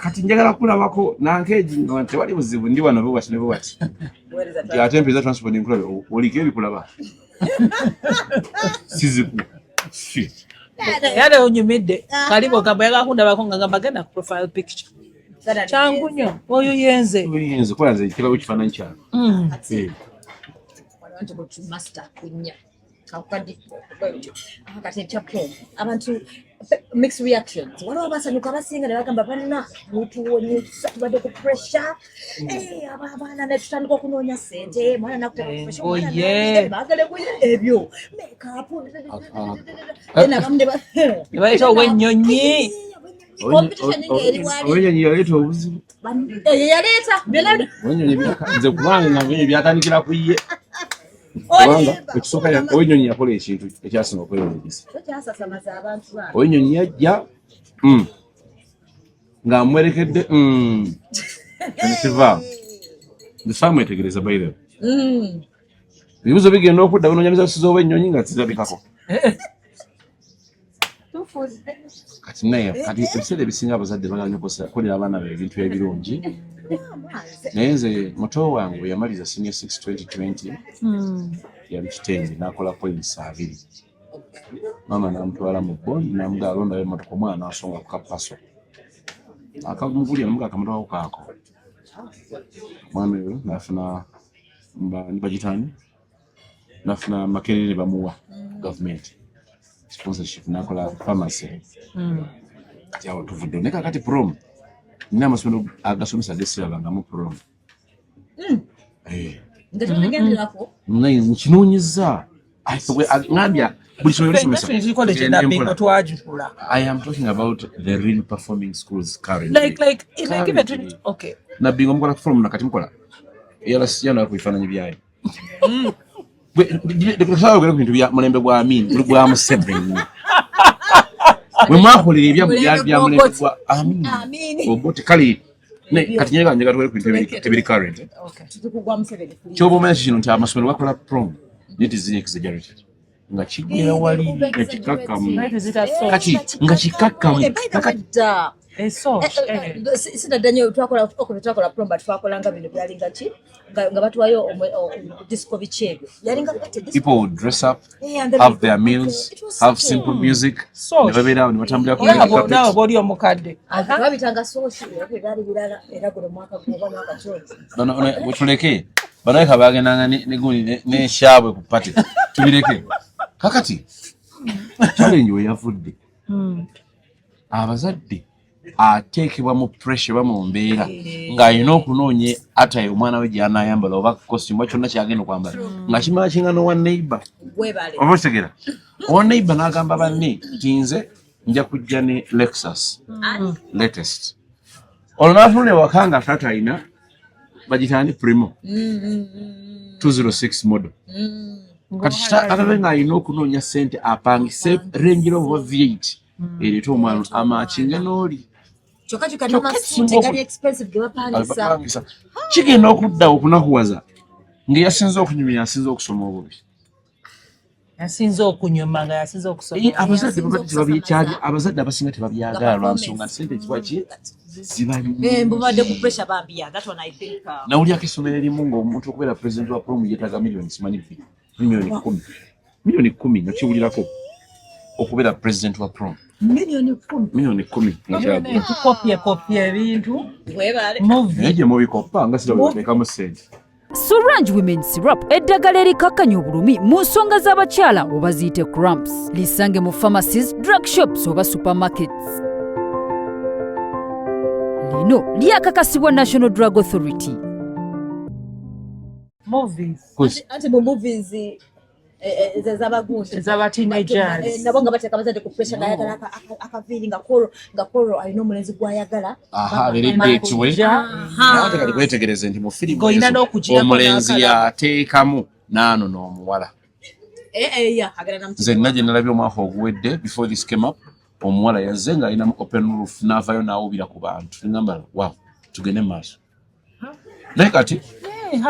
kati njagala kulabako, nankeegi nga tewali buzibu, ndi wano bwe wati ne bwe wati. Nti ate mpeeza transport nkulabe, oliko ebikulaba. Siziku. Shit. Era onyumidde kalibu ogamba oyagala kundabako nga ngamba genda ku profile picture. Kyangu nnyo oyo yenze. Oyinza kuba nze kirawo ekifaananyi kyange. Kati ekya prom abantu mixed reactions. Waliwo abasanyuka abasinga ne bagamba banna mutuwonyesa tubadde ku pressure. Abaana ne tutandika okunoonya ssente, mwana nakuteka ku pressure, mwana Engoye. baagala engoye ebyo makeup. Then abamu ne Ne baleeta ow'ennyonyi. Competition ng'eri wali. Owennyonyi yaleeta obuzibu. Ye yaleeta byonna. Owennyonyi nze kubanga nga owennyonyi byatandikira ku ye. Kubanga ekisooka owennyonyi yakola ekintu ekyasinga okwewuunyisa. Kyasasamaza abantu bange. Owennyonyi yajja ng'amwerekedde nekivaawo. Nze saamwetegereza by the way. Ebibuuzo bigenda okudda bunoonya results z'owennyonyi nga zirabikako. Kati naye kati ebiseera ebisinga abazadde bagala nnyo kukolera abaana be ebintu ebirungi. Naye nze muto wange bwe yamaliza senior 6 2020 yali kitenge n'akola points 2. Maama n'amutwala mu bond n'amugamba alondayo emmotoka omwana n'asonga ku kapaso. Akamugulira n'amugamba akamotoka ko kaako. Omwami oyo n'afuna bagitaani n'afuna Makerere bamuwa gavumenti sponsorship n'akola pharmacy. Kati awo tuvudde naye kaakati prom nina amasomero agasomesa ge sirabangamu prom. Nga tobigenderako. Naye nkinoonyezza. Ngambya buli somero lisomesa. College Nabingo twagigula. I am talking about the real performing schools currently. Like, even okay. Nabingo mukola perform nakati mukola. Yala siyana ku bifaananyi byayo. Ogere ku bintu bya mulembe gwa Amin, buli gwa Museveni. Bwe mwakolera ebyammwe byali bya mulembe gwa Amin. Amin. Obote kale kati nyaga njaga tuwere ku bintu ebiri current. Okay. Tukugwa Museveni. Kyoba omanya kino nti amasomero gakola prom naye teziri exaggerated. Nga kiggera wali nga kikakkamu. Kati nga kikakkamu. Kakati Eso. Sinadda nnyo twakola prom but twakolanga bino byalinga ki nga batuwayo disco biki ebyo yalinga party disco. People would dress up, Yeah, and then have we their go- meals, It was have so simple music, So ne babeera awo ne batambulira ku Naawe red carpet. naawe bw'oli omukadde. Babitanga sosi era byali birala era guno mwaka guno mwaka kyonzi. Bano bwe tuleke bano leka bagendanga ne gundi n'enshabwe ku party tubireke kakati. Challenge we yavudde, abazadde ateekebwa mu pressure, ba mu mbeera ng'alina okunoonya ataye omwana we gy'anaayambala oba costume oba kyonna kyagenda okwambala nga kimala kinga n'owa neighbor. Webale. Oba okitegera, owa neighbor n'agamba banne nti nze nja kujja ne Lexus latest. Olwo n'atunula ewaka nga taata alina bagitani Premio 206 model. Kati atabe ng'alina okunoonya ssente apangise Range Rover oba V8 ereete omwana amakinga n'oli. Kyokka kyokka Kyokka n'amasuuti ekisinga gali expensive ge bapangisa. Abapangisa. Kigenda okudda okunakuwaza ng'eyasinze okunyumya yasinze okusoma obubi. Yasinze okunyuma nga yasinze okusoma. Abazadde Yasinze babadde tebabyekyabi. okusasamaza. Abazadde abasinga tebabyagala lwa nsonga nti sente kiba ki ziba Eh, mbubadde ku pressure bambi. Yeah, that one I think Nawulyako essomero erimu ng'omuntu okubeera president wa prom yeetaaga miliyoni simanyi bbiri, miliyoni 10, miliyoni 10. Nakiwulirako okubeera president wa prom. Miliyoni 10. Miliyoni 10 nga kyagula. Tukopye kopye ebintu. Webale. Movie. Naye gye mubikoppa nga sira bwe bateekamu ssente. Sorange Women Syrup, eddagala erikakkanya obulumi mu nsonga z'abakyala oba ziyite cramps. Lisange mu pharmacies, drug shops oba supermarkets. Lino lyakakasibwa National Drug Authority. Movies. Anti mu movies ezabagundi Ez'aba teenagers. Nabo nga bateeka abazadde ku pressure, ng'ayagala akaviiri nga koro alina omulenzi gw'ayagala. Aha, abeere date we. Ate kati kwetegereze nti mu firimu Ng'olina ezo, n'okugirako omulenzi n'akalabo. yateekamu n'anona omuwala. Eh, yeah, agenda namu. Nze nina gye nalabye omwaka oguwedde, before this came up, omuwala yazze ng'alina mu open roof n'avaayo n'awubira ku bantu. Ngamba, wow, tugende mu maaso. Naye kati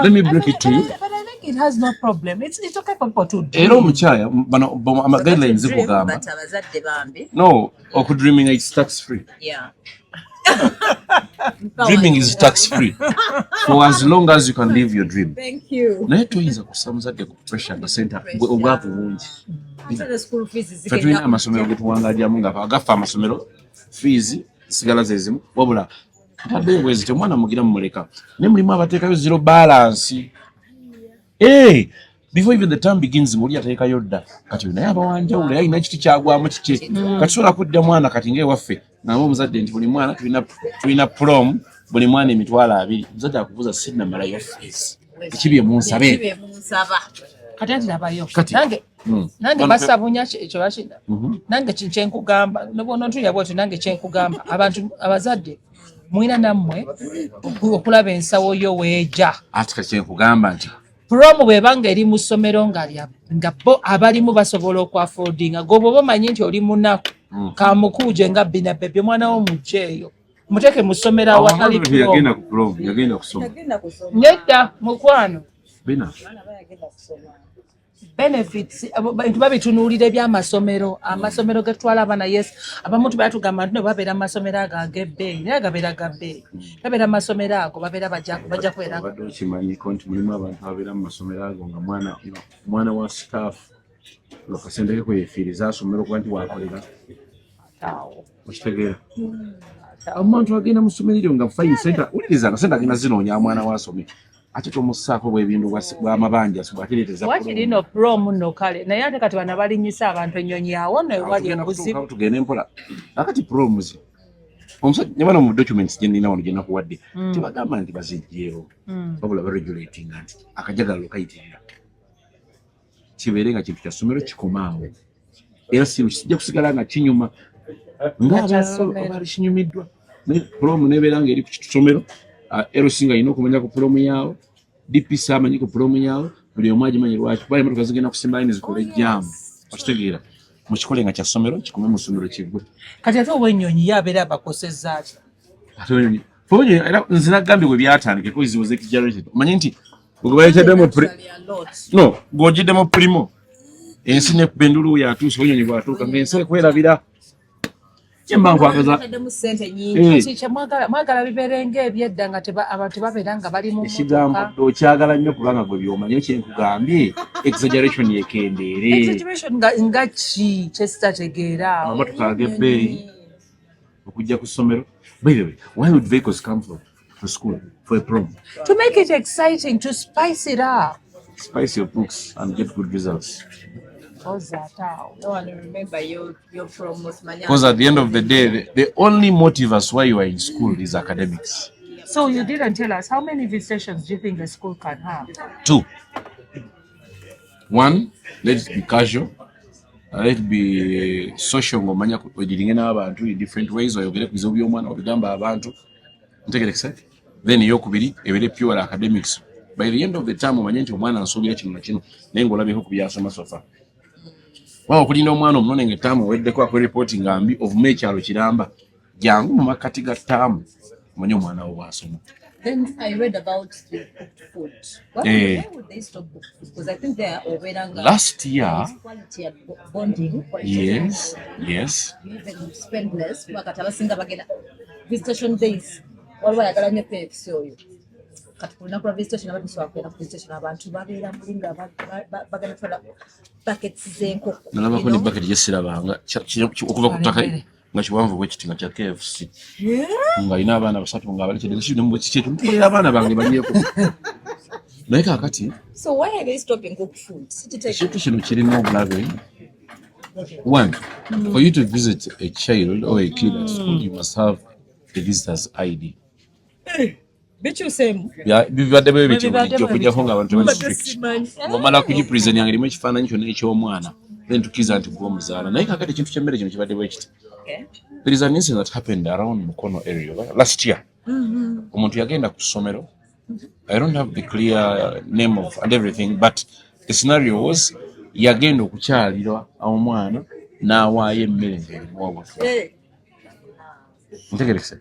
let me break it to you. But I think it has no problem. It's okay for people to dream. Era omukyaya bano ama guidelines zikugamba But abazadde bambi. No, okudreaming is tax free. Dreaming is tax free for as long as you can live your dream. Thank you. Naye toyinza kussa muzadde ku pressure nga sente obwavu bungi. Ate ne school fees Ffe zigenda tulina amasomero getuwangaliramu nga agaffe amasomero fees sigala zezimu, wabula ntaddeyo bwezi ti omwana mugira mumuleka, naye mulimu abateekayo zero balance. Hey, before even the term begins ng'oli ateekayo dda. Kati oyo naye aba wanjawulo, naye alina ekiti kyagwamu kike. Kati sobola kudda mwana kati ng'ewaffe ngamba omuzadde nti buli mwana tulina prom, buli mwana 20,000. Omuzadde akubuuza, sinnamalayo fees, ekibye munsabe. Kibe munsaba. Kati anti labayo. Kati. Nange nange Bano basabunya ekyo nange kyenkugamba nobwonontulira bwotyo, nange kyenkugamba abantu abazadde mwina nammwe okulaba ensawo yo weeja. Ate kati kyenkugamba nti Prom bw'ebanga eri mu ssomero nga nga bo abalimu basobola okwaffordinga, gwe bw'oba omanyi nti oli munaku, kamukuuje nga bina bebye omwana wo mugjeeyo muteeke mu ssomero awatali prom. Yagenda ku prom, yagenda kusoma. Yagenda kusoma. Nedda mukwano. Bina. Abaana bayagenda kusoma. Benefits bintu babitunuulira ebyamasomero, amasomero getwala abaana. Yes, abamu tubeera tugamba nti no babeera mu masomero ago ag'ebbeeyi, naye agabeera ga bbeeyi, babeera mu masomero ago babeera bajja kubeera. Obadde okimanyiko nti mulimu abantu ababeera mu masomero ago nga mwana wa staff nga kasente ke kweyefiiriza asomero okuba nti wakolera? Awo. Okitegeera, omuntu agenda mu ssomero eryo nga fine sente, wuliriza, nga sente agenda zinoonya mwana wasome, ate tomussaako bwebintu bw'amabanja bwatereeteza. Wakiri no prom nno kale, naye ate kati bano abalinyisa abantu ennyonyi, awo nno ewali obuzibu. Tugende mpola. Akati proms, omusajja ne bano mu documents gye nnina wano gye nakuwadde tebagamba nti bazigyewo, wabula baregulatinga nti akajagalalo kayitirira. Kibeere nga kintu kya ssomero kikomaawo, era si kijja kusigala nga kinyuma Nga kya ssomero. ngaabaali kinyumiddwa. Naye prom nebeera nga eri ku kisomero, LC nga alina okumanya ku prom yaawo, DPC amanyi ku prom yaawo, buli omu agimanyi. Lwaki? Kuba emotoka zigenda kusimba line zikole jam. Okitegeera, mukikole nga kya ssomero, kikome mu ssomero, kiggwe. Kati ate ow'ennyonyi ye abeera abakosezza ati? Ate onyonyi onyonyi, era nze nagambye bwe byatandika because it was exaggerated. Omanyi nti gwe baleeteddemu no gw'ogiddemu Premio, ensi nekuba endulu, yatuuse onyonyi bwatuuka ng'ensi ekwerabira. Kyemba nkwagaza Taddemu ssente nyingi. Eh, Kiki mwagala bibeere ng'ebyedda nga abantu babeera nga bali mu ekigambo mmotoka? Dde okyagala nnyo kubanga gwe byomanyi. Kyenkugambye, exaggeration yekendeere. Exaggeration nga ki kyesitategeera awo? Amamotoka ag'ebbeeyi okujja ku ssomero. By the way, why would vehicles come for school for a prom? To make it exciting, to spice it up. Spice your books and get good results. Oza ate awo. No one will remember you, you're from Osmania. Because at the end of the day, the only motive as why you are in school is academics. So you didn't tell us how many visitations do you think a school can have? Two. One, let it be casual. Let it be social ng'omanya odiringe n'abantu in different ways, oyogere ku bizibu by'omwana, obigamba abantu. Ntegerekese? Then eyokubiri ebeere pure academics. By the end of the term omanye nti omwana nsuubira kino na kino, naye ng'olabyeko ku byasoma so far. Waawo okulinda omwana omunone ng'ettaamu eweddeko akwe ripooti nga mbi, ovume ekyalo kiramba. Jangu mu makkati ga ttaamu omanye omwana wo bw'asoma. Then I read about the cooked food. Why, why would they stop cooked food? Because I think they are oberanga Last year, quality and bonding. Quality. Yes. You even spend less. Kuba kati abasinga bagenda visitation days. Waliwo ayagala nnyo KFC oyo. Kati ku lunaku lwa visitation abadde tusobola kugenda ku visitation, abantu babeera muli nga bagenda kutwala buckets z'enkoko. Nalabako You ne know? bucket gyesirabanga okuva ku ttaka Emmere. nga kiwanvu bwekiti nga kya KFC, ng'alina abaana basatu nga balekedde abaana bange balyeko, naye kaakati So why are they stopping cooked food? Sikitegeera. Ekintu kino kirina obulabe. One, for you to visit a child or a kid at school, you must have a visitor's ID. Bikyuseemu. Bibadde bwe bityo Bwe bibadde bulijjo bwe okujjako nga abantu bali strict. Simanyi. Ng'omala kugipresent nga erimu ekifaananyi kyonna eky'omwana, then tukkiriza nti gwe omuzaala. Naye kaakati ekintu ky'emmere kino kibadde bwe kiti. There is an incident that happened around Mukono area last year. Omuntu yagenda ku ssomero. I don't have the clear name of and everything, but the scenario was yagenda okukyalira omwana n'awaayo emmere ng'erimu obutwa. Ntegerekese.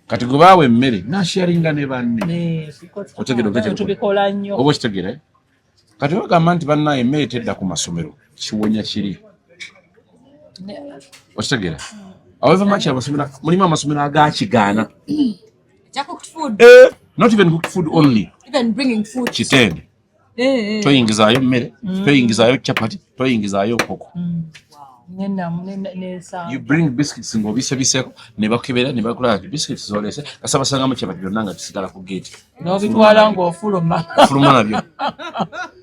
Kati gwe baawa emmere n'asharinga ne banne. Otegedde otegedde. Tubikola nnyo. Oba okitegeera, eh? Kati bagamba nti bannaye emmere tedda ku masomero, kiwonya kiri. Okitegeera? However much amasomero, mulimu amasomero agakigaana. Ekya cooked food. Eh, not even cooked food only. Even bringing food. Kitende. Toyingizaayo mmere, toyingizaayo chapati, toyingizaayo nkoko. N'ensanvu. You bring biscuits ng'obisebiseeko ne bakebera ne bakulaba nti biscuits zolese, kasa basangamu chapati, byonna nga bisigala ku gate. N'obitwala ng'ofuluma. Fuluma nabyo.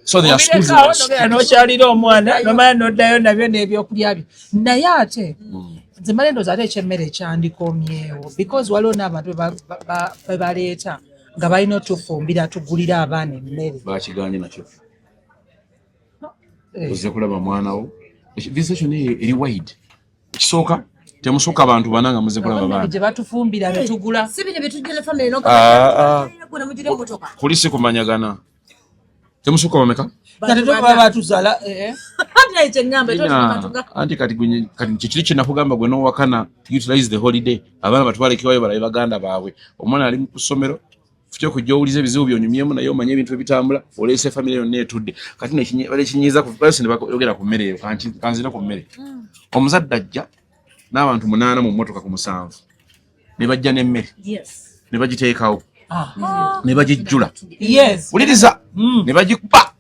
So there are schools Obirekawo nogenda n'okyalira omwana, nomala n'oddayo nabyo n'ebyokulya byo. Naye ate nze mala endowooza ate ekyemmere kyandikomyewo, because waliwo n'abantu be baleeta nga balina otufumbira, tugulire abaana emmere. Bakiganye nakyo. Eh. Ozze kulaba mwana wo. Visitation eyo eri wide. Ekisooka, temusukka bantu bana nga muze kulaba emmere baana. Gye batufumbira ne tugula. Si bino byetujja ne family Ah, ah. n'omugira emmotoka. Kuli si kumanyagana. Temusukka bameka? Nga tetukuba batuzaala, eh. Anti naye kyeŋŋamba. Ina, anti kati kati kikiri kye nakugamba, gwe n'owakana, utilize the holiday, abaana batwalekewayo balabe baganda baabwe. Omwana ali mu ssomero, futya okujja owuliza ebizibu byonyumyemu, naye omanye ebintu ebitambula, oleese famire yonna etudde. Kati balekinyiza basi ne bayogera ku mmere eyo. Kanzire ku mmere. Omuzadde ajja n'abantu munaana mu mmotoka ku musanvu, ne bajja n'emmere ne bagiteekawo ne bagijjula. Wuliriza, ne bagikuba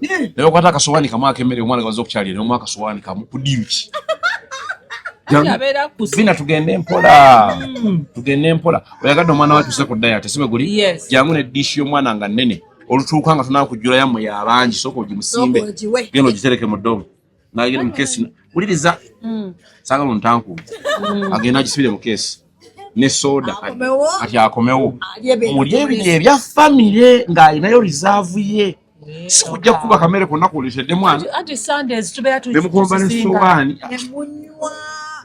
ne bakwata akasowaani kamu ak'emmere. Omwana gabaza okukyalira nomu akasowaani kamu ku ddiiru ki? Abeera akusa. Bina tugende mpola, tugende mpola. Oyagadde omwana watuse ku diet, si bwe guli? Yes. Jangu ne dish y'omwana nga nnene, olutuuka nga tunaa kujjula yammwe y'abangi, sooka ogimusimbe. Sooka ogiwe. Genda ogitereke mu ddobo, nagenda mu keesi. Wuliriza, saagala ontankuume. Agenda agisibire mu keesi ne soda. Akomewo. Kati akomewo. Alye ebintu. Mulye ebiri ebya famire ng'alinayo reserve ye, si kujja kukuba kamere konna kuleetedde mwana. Anti Sundays tubeera ne mukomba n'essowaani. Ne munywa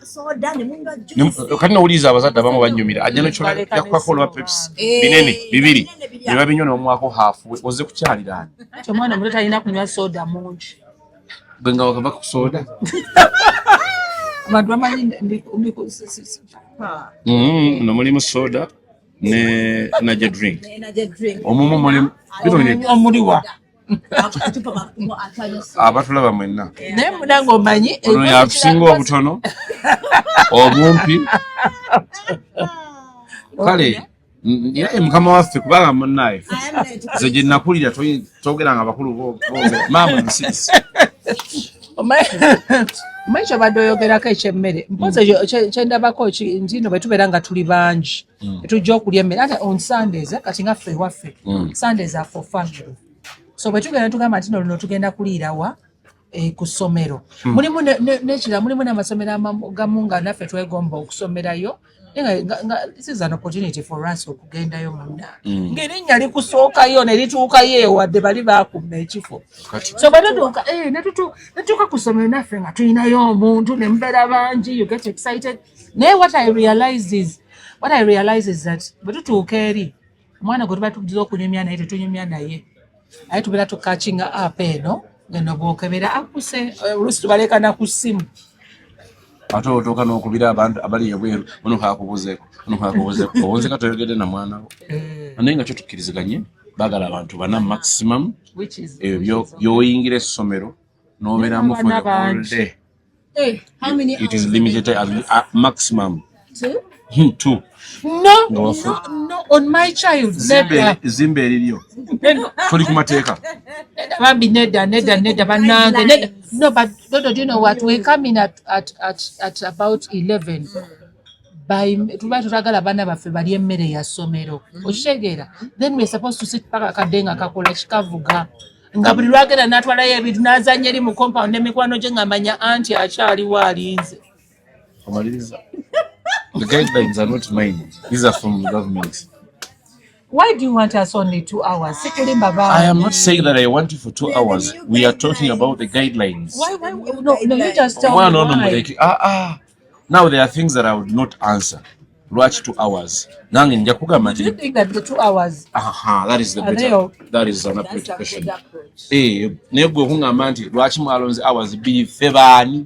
soda, ne munywa juice. Kati nowuliriza, abazadde abamu banyumira ajja Baleka ya Coca-Cola oba n'essowaani. Pepsi Eh, binene bibiri binene biri. ne babinywa ne bamuwaako half. We ozze kukyaliraani. Anti omwana omuto talina kunywa soda mungi. Gwe nga wakava ku soda. Abantu bamanyi No mulimu soda ne energy drink. Ne energy drink. Omumu mulimu bino Omuliwa. Akacupa atanywa soda. Abatulaba mwenna, Naye munange omanyi ono yakusinga obutono obumpi. Kale ye mukama waffe, kubanga munnaye nze gye nakulira twogera nga bakulu boogera maama nsisi. Omanyi kyobadde oyogerako ekyemmere, mpozi ekyo kyendabako nti no bwe tubeera nga tuli bangi tetujja okulya emmere ate on Sundays, eh, kati nga ffe ewaffe, Sundays are for family, so bwe tugenda tugamba nti no luno tugenda kuliirawa. Ku ssomero mulimu n'ekirala, mulimu n'amasomero gamu nga naffe twegomba okusomerayo, naye nga this is an opportunity for us okugendayo munna, ng'erinnya likusookayo ne lituukayo ewadde bali baakuma ekifo. Kati So bwe tutuuka ne tutuuka ku ssomero naffe nga tulinayo omuntu ne mubeera bangi, you get excited. Naye what I realize is that bwe tutuuka eri, omwana gwe tuba tugiza okunyumya naye tetunyumya naye, aye tubeera tucatchinga up eno ngeno bwokebera akuse, oluusi tubalekana ku ssimu. Ate otuuka n'okubira abantu abali ebweru, ono kakubuzeeko, ono kakubuzeeko, obunzika toyogedde na mwana wo. Naye nga kyo tukkiriziganye, baagala abantu bana maximum. Which is Ebyo by'oyingira essomero n'obeeramu for the N'abaana whole bangi. day. Hey, how many It is hours? limited at maximum Two? Two. No. Nga wafu. No, on my child, nedda. Zimba eriryo, tuli ku mateeka. Nedda, bambi, nedda, nedda, nedda, bannange, nedda. No, but Dodo, do you know what? We come in at about 11. By tuba tutagala abaana baffe balye emmere ya ssomero, okitegeera? Then we're supposed to sit paka kadde nga kakola kikavuga, nga buli lwagenda n'atwalayo ebintu n'azanya eri mu compound n'emikwano gye, nga manya anti akyaliwo alinze. Omaliriza. The guidelines are not mine, these are from the government. Why do you want us only 2 hours? Sikulimba. I am Baana. not saying that I want you for 2 hours. We are talking about the guidelines. Why? No, you just tell me. Omwana ono Why. muleke. Ah, ah. Now there are things that I would not answer. Lwaki 2 hours? Nange nja kugamba Do you nti think that the 2 hours aha, that is the are better, that is an That's appropriate a question. good approach. Eh, naye gwe okungamba nti lwaki mwalonze hours 2, ffe baani?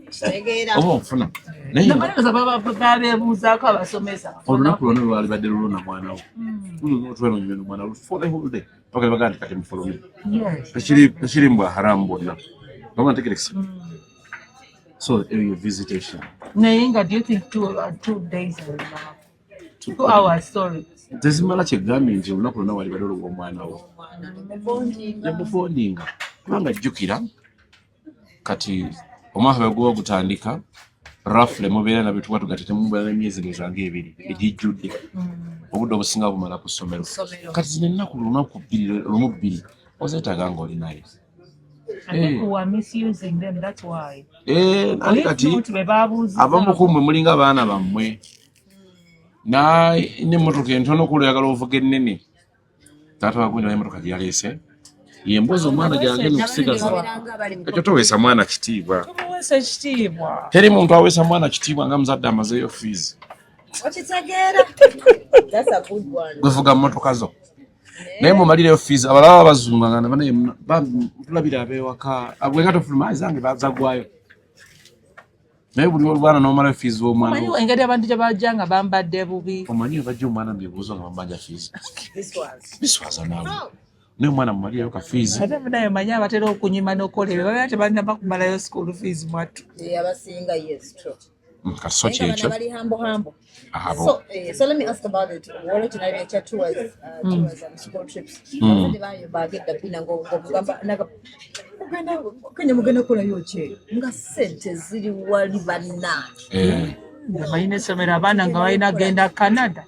Kitegeera. Oba onfuna? Naye Nabalowooza babeebuuzaako abasomesa. Olunaku lwonna lwalibadde lulwo na mwana wo, otwala onyumya nomwana wo for the whole day paka bagaa nti kati mufulume. Tekiri mbwa haramu bwonna oba ntegerekesa. So eyo visitation. Naye nga do you think 2 days are enough? 2 hours, sorry. Tezimala. Kyegambye nti olunaku lwonna walibadde olwo omwana wo nemubondinga, kubanga jjukira kati omwaka bwe guba gutandika, roughly mubeera nabyetuba tugate temubeera n'emyezi ndowooza nga 2 egijjudde, obudde obusinga bumala ku ssomero. Kati zino ennaku lunaku bbiri, lumu bbiri ozeetaaga ng'oli naye. I think we were misusing them, that's why. Eh, ate kati If not, bwe babuuzizza. Abamu ku mmwe mulinga abaana bammwe n'emmotoka entono kulu oyagala ovuga ennene. Taata wagundi emotoka gyeyaleese yemboozi omwana gyagenda okusigaza. Ekyo toweesa mwana kitiibwa. Tumuweesa ekitiibwa. Teri muntu aweesa mwana kitiibwa nga muzadde amazeeyo fees. Okitegeera. That's a good one. Gwevuga mmotoka zo naye mumalireyo fees. Abalala bazungangana banaye tulabira abewaka bwenga tofuluma zange bazagwayo, naye buli olwana n'omalayo fees w'omwana. Omanyi engeri abantu gye bajja nga bambadde bubi. Omanyi bajja omwana mu bibuuzo nga bamubanja fees. This was. Biswaza naawe, naye omwana mumalireyo ka fees. Ate munaye manyi abatera okunyima n'okukola ebyo babeera tebalina kumalayo school fees mwattu. Yeah, abasinga, yes, true. Kati so Naye nga kyekyo. bano bali humble humble. Abo. So let me ask about it. Waliwo kino ekya tours and school trips. Abazadde baayomba edda bina ng'omugamba ogenda Kenya, mugenda kukolayo ki? Nga ssente ziri wali bannange. Eh, Nga balina essomero, abaana nga balina genda Canada.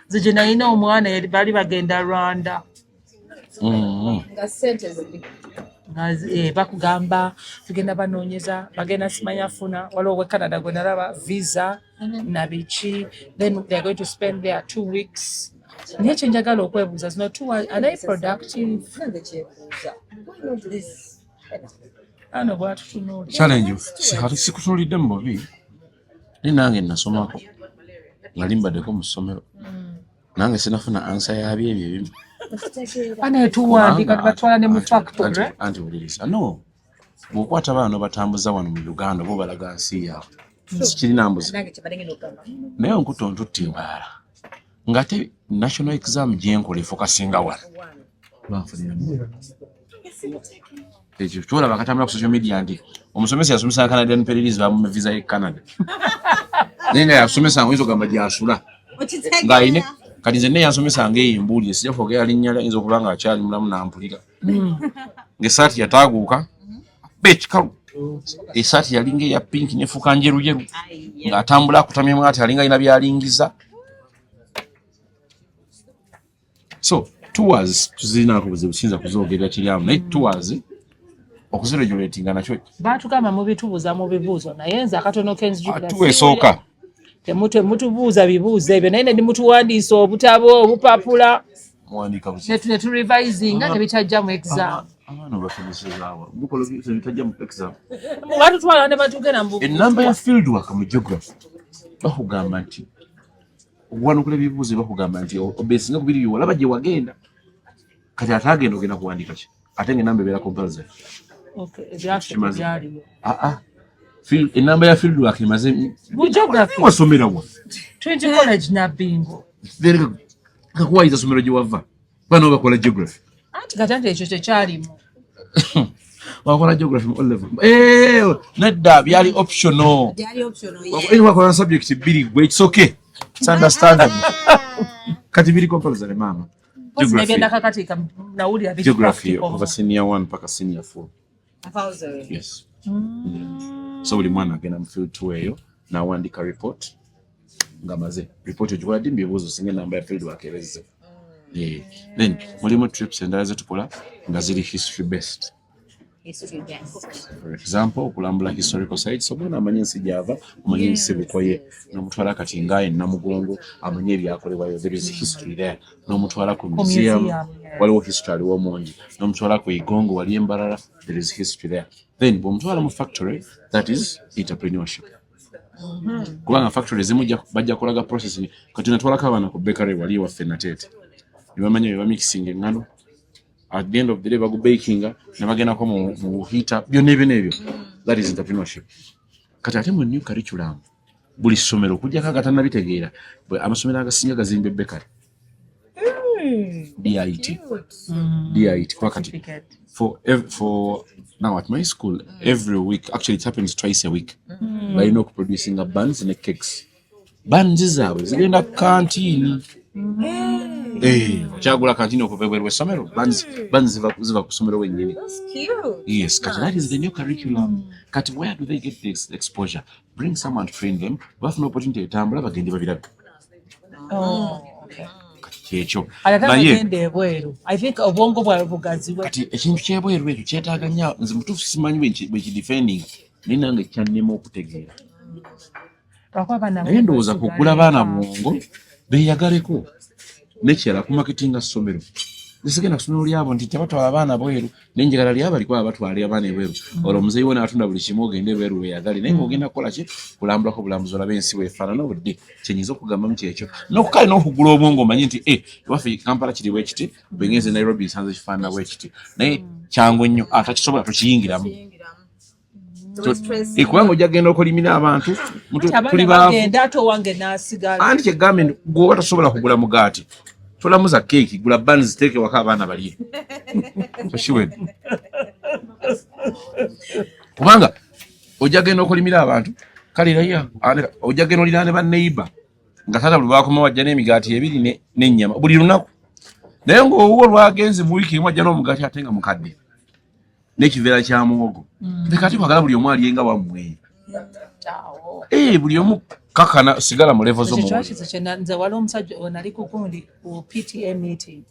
Nze gye nalina omwana baali bagenda Rwanda. Nga ssente ziri. Nga bakugamba tugenda banoonyeza, bagenda simanya funa, waliwo owe Canada gwe nalaba visa na biki, then they are going to spend there 2 weeks. Naye kyenjagala okwebuuza, zino two, are they productive? Nange kyebuuza. Why not this? Ano bwatutunuulira. Challenge kati sikutunuulidde mu bubi, naye nange nasomako, nali mbaddeko mu ssomero, nange sinafuna answer yabyo ebyo ebimu. Bana tuwandika tubatwala ne mu factory. Anti wuliriza, no bw'okwata abaana n'obatambuza wano mu Uganda oba obalaga nsi yaabwe, sikirina mbuzi. Nange kyebadde ngenda okugamba. Naye onkuta ontutte embalala ng'ate national exam gyenkola efocusinga wano. Banfuniramu ekyo kyolaba akatambula ku social media nti omusomesa yasomesa Canadian Pererizi, bamume visa ye Canada, naye nga yasomesa oyinza ogamba gyasula ng'ayine. Kati nze naye yansomesa ngaeyo embuulire, sijja kwogera linnya lye, ayinza okuba nga akyali mulamu nampulira, ng'essaati yataaguuka ba ekikalu, essaati yalinga eya pink nefuuka njeruyeru, ng'atambula akutamyemu ati alinga alina byalingiza. So tours tuzirinaako buzibu, siyinza kuzoogerera kiri awo, naye tours Okuziregulatinga nakyo Baatugamba mubitubuuza mu bibuuzo, naye nze akatono kenzijukira. Atuwa esooka. Temutubuuza bibuuzo ebyo, naye ne mutuwandiisa obutabo obupapula. Muwandiika buki? Ne turevisinga ne bitajja mu exam. Abaana obasomesezaawa mukola bitajja mu exam. Batutwala ne batugenda mu Enamba ya field work mu geography, bakugamba nti okuwanukula ebibuuzo, bakugamba nti obesinga ku biri byewalaba gye wagenda. Kati ate agenda ogenda kuwandiika ki, ate nga enamba ebeera compulsory? Okay, ebyaffe Kimaze. tebyaliwo. Ah, ah. Enamba ya field work emaze Mu geography. Wasomera wa? Trinity College Nabbingo. Then kakuwayiza somero gye wava, bano bakola geography. Anti kati anti ekyo tekyalimu. Wakola geography mu O level? Eh, nedda, byali optional. Byali optional, yeah. Wakola subject bbiri gwe, it's okay, it's understandable. Kati biri compulsory, maama. Mpozi Geography. negenda kakati nawulira biri Geography practical. okuva senior 1 paka senior 4. Compulsory. Yes. So buli mwana agenda mu field tour eyo n'awandiika report ng'amaze. Report ogikola ddi? Mu bibuuzo, singa enamba ya field work ebezze. Eh, then mulimu trips endala zetukola nga ziri history based. History based. For example, okulambula historical sites, omwana amanye ensi gyava, omanye ensibuko ye. N'omutwala kati nga e Namugongo, amanye ebyakolebwayo, there is history there. N'omutwala ku museum, museum, yes. waliwo history aliwo mungi. N'omutwala ku Igongo wali Embarara, there is history there. Then bw'omutwala mu factory, that is entrepreneurship, kubanga factory ezimu bajja kulaga processing. Kati natwalako abaana ku bakery wali ewaffe Nateete, ne bamanya bye bamixinga eŋŋano, at the end of the day bagubakinga ne bagendako mu heater, byonna ebyo n'ebyo, that is entrepreneurship. Kati ate mu new curriculum, buli ssomero okujjako agatannabitegeera, amasomero agasinga gazimba bakery, DIT, DIT, kuba kati Certificate. for now at my school, every week, actually it happens twice a week, balina okuproducinga buns ne cakes. Buns zaabwe zigenda ku kantiini. Eh, okyagula kantiini okuva ebweru w'essomero, buns ziva ku ssomero wennyini. That's cute. Yes, kati that is the new curriculum. Kati where do they get this exposure? Bring someone to train them, bafuna opportunity etambula bagende babirabe. Oh, okay. Kati kyekyo. Ate Naye abagenda ebweru, I think obwongo bwabwe bugaziwe. Kati ekintu kyebweru ekyo kyetaaga nnyo. Nze mutuufu simanyi bwekidefending, naye nange kyannema okutegeera. Lwakuba abaana Naye ndowooza basigala kugula baana eka. bwongo beeyagaleko nekirala ku marketinga ssomero. Nsigenda ku ssomero lyabo nti tebatwala abaana bweru, naye njagala lyabaliko abatwala abaana ebweru. Olwo omuzeeyi wo n'atunda buli kimu, ogende ebweru weeyagale, naye ng'ogenda kukola ki? Kulambulako bulambuzi, olabe ensi bwefaanana obudde. Kyenyinza okugambamu kyekyo, nokukale n'okugula obwongo, omanyi nti e ewaffe Kampala kiri bwe kiti, bwe ngenze Nairobi nsanze kifaanana bwe kiti. Naye kyangu nnyo, atakisobola tokiyingiramu. Stress. Eh, kubanga ojja kugenda okolimira abantu Anti abaana tuli baavu. bagenda ate owange n'asigala. Anti kyegambye nti gweoba tosobola kugula mugaati, tolamuza keeki, gula buns ziteeke waka abaana balye. Tokiwedde, kubanga ojja genda okolimira abantu. Kale raya ojja genda oliraane banneiba nga taata buli lwakoma wajja n'emigaati ebiri n'ennyama buli lunaku, naye ng'owuwo lwagenze mu wiiki emu ajja n'omugaati ate nga mukadde n'ekiveera kya muwogo. Leka ate kwagala buli omu alyenga wammwe. Awo. Eh, buli omu kakana sigala mu level zo. Ekyo Muwulire. kyakizo kye nze waliwo omusajja we nali ku gundi ku PTA meeting,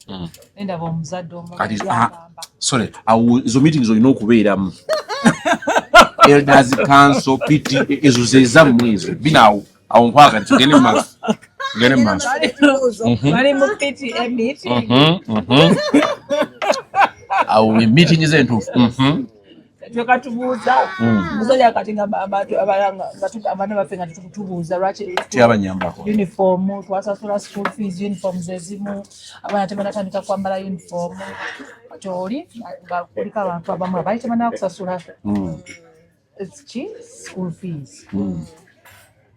nendaba omuzadde omu Kati ah, yagamba sorry, awo ezo meetings olina okubeeramu, elders council, PTA, ezo zezammwe ezo binaawo. Awo nkwagala tugende mu maaso, tugende mu maaso. Bali mu PTA meeting. Awo meeting zentuufu. Tekatubuuza musajja kati nga abantu abalala abaana baffe nga tubuuza lwaki Tyabanyambako. Uniform twasasula, school fees, uniforms ezimu abaana tebanatandika kwambala uniform. Kati oli nga kuliko abantu abamu abaali tebanaba kusasula ki, school fees.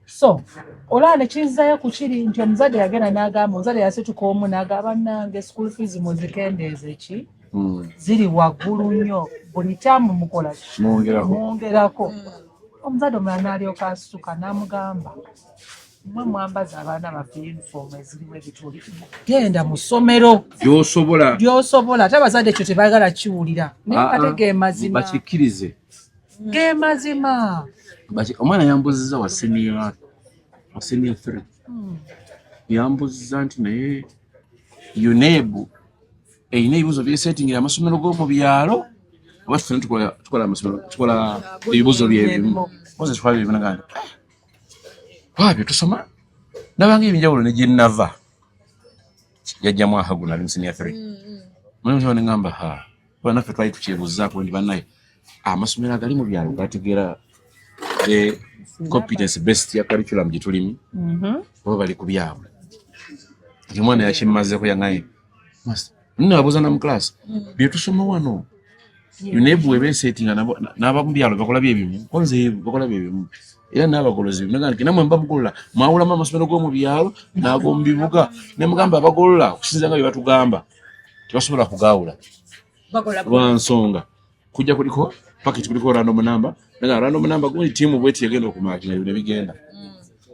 So olaba nekinzayo ku kiri nti omuzadde yagenda n'agamba, omuzadde yasituka omu n'agamba, "Bannange, school fees muzikendeeze ki, ziri waggulu nnyo, buli kyamu mukola ki? Mwongerako." Mwongerako." Omuzadde omulala n'alyoka asituka n'amugamba, "Mmwe mwambaza abaana baffe uniform ezirimu ebituli, genda mu ssomero Gyosobola. Gy'osobola." Ate abazadde ekyo tebaagala kiwulira, naye Ah, ate ah, ge mazima. Bakikkirize. Ge mazima. Omwana yambuziza wa senior 3, yambuziza nti naye UNEB erina ebibuzo byesetingira amasomero g'omu byalo. Oba ffena tukola amasomero, tukola ebibuuzo byebimu. Moses twali byebimu nagamba kwabyo tusoma nabanga ebinjawulo ne gye nava yajja mwaka guno ali mu senior 3. Mulimu ne ngamba ha kuba naffe twali tukyebuuzaako nti bannaye amasomero agali mu byalo gategeera the competence based ya curriculum gye tulimu oba bali ku byabwe. Nti omwana yakimmazeeko yaŋŋaye master nno abuuza na mu class bye tusoma wano UNEB bw'eba esetinga n'abamu byalo bakola byebimu, ko nze bakola byebimu era n'abagolozi bimu. Nagamba nti nammwe muba mugolola mwawulamu amasomero g'omu byalo n'ag'omu bibuga, ne mugamba abagolola okusinziira nga bye batugamba tebasobola kugaawula lwa nsonga kujja kuliko paketi kuliko random number, naga random number gundi tiimu bweti egenda okumakinga ne bigenda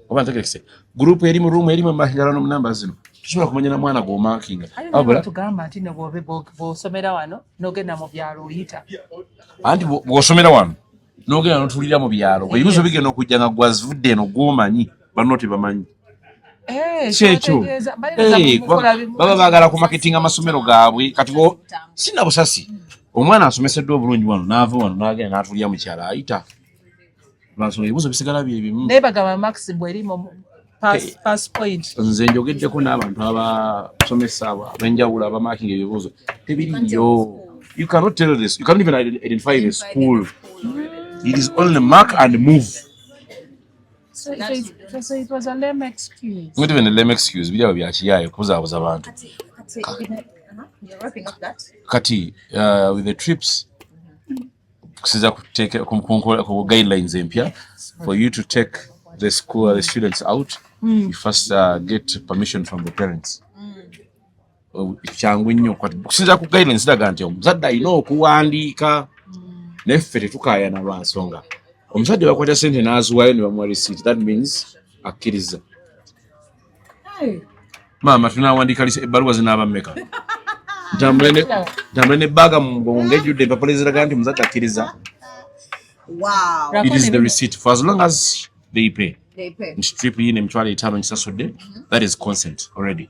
oba ntegerekese group eri mu room eri mu makinga random number zino tusobola kumanya na mwana gw'omakinga. Wabula tugamba nti ne bw'osomera wano n'ogenda mu byalo oyita. Anti bw'osomera wano n'ogenda n'otuulira mu byalo, ebibuuzo bigenda okujja nga gwazivudde eno gw'omanyi, banno tebamanyi. Kyekyo baba baagala ku marketing amasomero gaabwe. Kati sina busasi omwana asomeseddwa obulungi wano n'ava wano n'agenda n'atuulira mu kyalo ayita lwansonga ebibuuzo bisigala bye bimu. Naye bagamba max bweri mu pass point. Nze njogeddeko n'abantu abasomesa abo ab'enjawulo abamakinga ebibuuzo tebiriyo. You cannot tell this, you cannot even identify the school. It is only mark and move. So it was a lame excuse. Not even a lame excuse, biri awo byakiyaaye okubuzaabuza abantu. Kati with the trips, kusinza ku guidelines empya, for you to take the school, the students out, you first get permission from the parents. Kyangu nnyo okusinziira ku guidelines ziraga nti omuzadde alina okuwandiika, naye ffe tetukaayana lwa nsonga omuzadde bakwata sente n'aziwaayo ne bamuwa receipt, that means akkiriza. Maama tunawandiika ebbaluwa zinaaba mmeka? Ntambule ne baaga mu mugongo ng'ejjudde empapula eziraga nti omuzadde akkiriza. It is the receipt for as long as they pay. Nti trip yino 50,000 nkisasudde, that is consent already.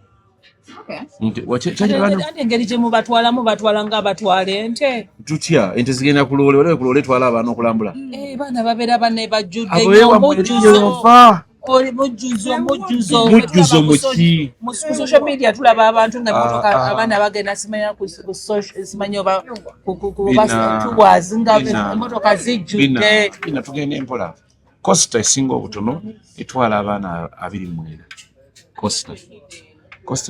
Ate engeri gye mubatwalamu, batwala nga abatwala ente. Tutya ente zigenda ku loole, waliwo ku loole etwala abaana okulambula. Eh, baana babeera bane bajjudde. Abo ewammwe eriyo. Oli mujjuzo, mujjuzo. Mujjuzo muki? Ku social media tulaba abantu nga emotoka Ah, ah. abaana bagenda simanya ku simanyi oba ku tours nga emotoka zijjudde. Bina tugenda empola. Coaster esinga obutono etwala abaana 29. Coaster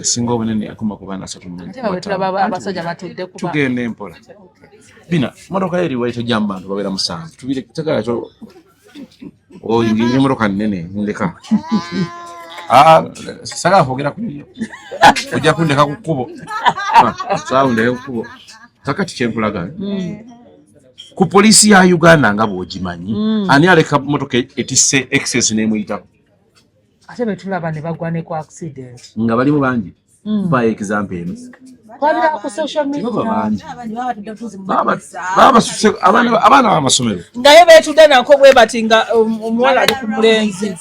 esinga obunene ekoma ku baana asatu mu Ate babe tulaba abasajja batudde kuba Tugenda empola. Bina motoka eri wali tejja mu bantu babeera 7. Tubire tegala kyo oyingira emotoka nnene ndeka. Ah, sagala kwogera ku nnyo. Ojja kundeka ku kkubo. Ah, sawa ndeke ku kkubo. Kakati kyenkulaga ku poliisi ya Uganda nga bw'ogimanyi, ani aleka motoka etisse excess n'emuyitako? Ate betulaba ne bagwa ne ku accident. Nga balimu bangi. Mpaayo example eno. Twabira ku social media. Tebaba bangi. Baba basuse abaana b'amasomero. Nga ye beetudde nako bwe bati nga omuwala ali ku mulenzi.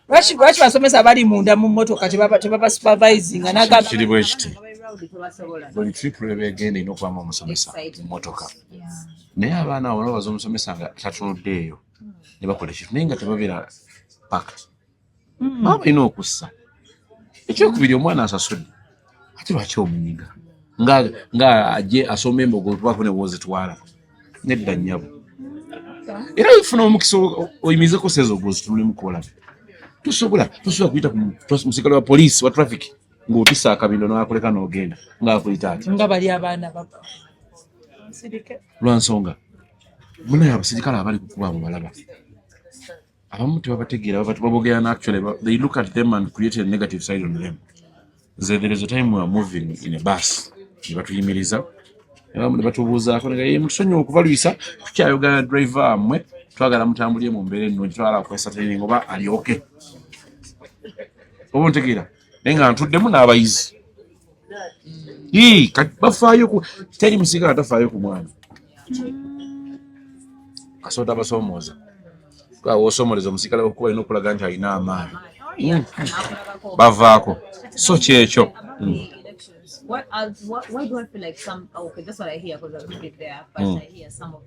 Lwaki basomesa bali munda mu mmotoka tebaba supervisinga n'agamba Kiri bwe kiti. Buli trip lwe begenda erina okubamu omusomesa mu mmotoka. Naye abaana abo babaza omusomesa nga tatunuddeeyo ne bakola ekintu naye nga tebabeera packed. Baba balina okussa. Ekyokubiri, omwana asasudde ate lwaki omunyiga nga ajje asoma embogo tubako ne wozitwala? Nedda nnyabo. Era ifuna omukisa oyimizeko sezo gwozitunulemu kolabe. Tosobola kuyita ku musirikale wa poliisi wa traffic ng'otisa akabindo n'akuleka n'ogenda ng'akuyita ati Nga bali abaana baba Nsirike. Lwa nsonga munaye abasirikale abali ku kuba abo balaba abamu tebabategeera, babogera na actually they look at them and create a negative side on them. Nze there is a time we are moving in a bus ne batuyimiriza ne batubuuzaako ne mutusonyiwa okubalwisa, tukyayogana driver wammwe, twagala mutambulire mu mbeera ennungi, twagala kukozesa training oba alyoke oba ontegeera, naye nga ntuddemu n'abayizi. Ii, kati bafaayo ku teri musirikale atafaayo ku mwana kasota abasoomooza wosoomoleza omusirikale okuba alina okulaga nti alina amaanyi. Bavaako so kyekyo. What else, why do I feel like some, oh, okay, that's what I hear because I've been there, but I hear some of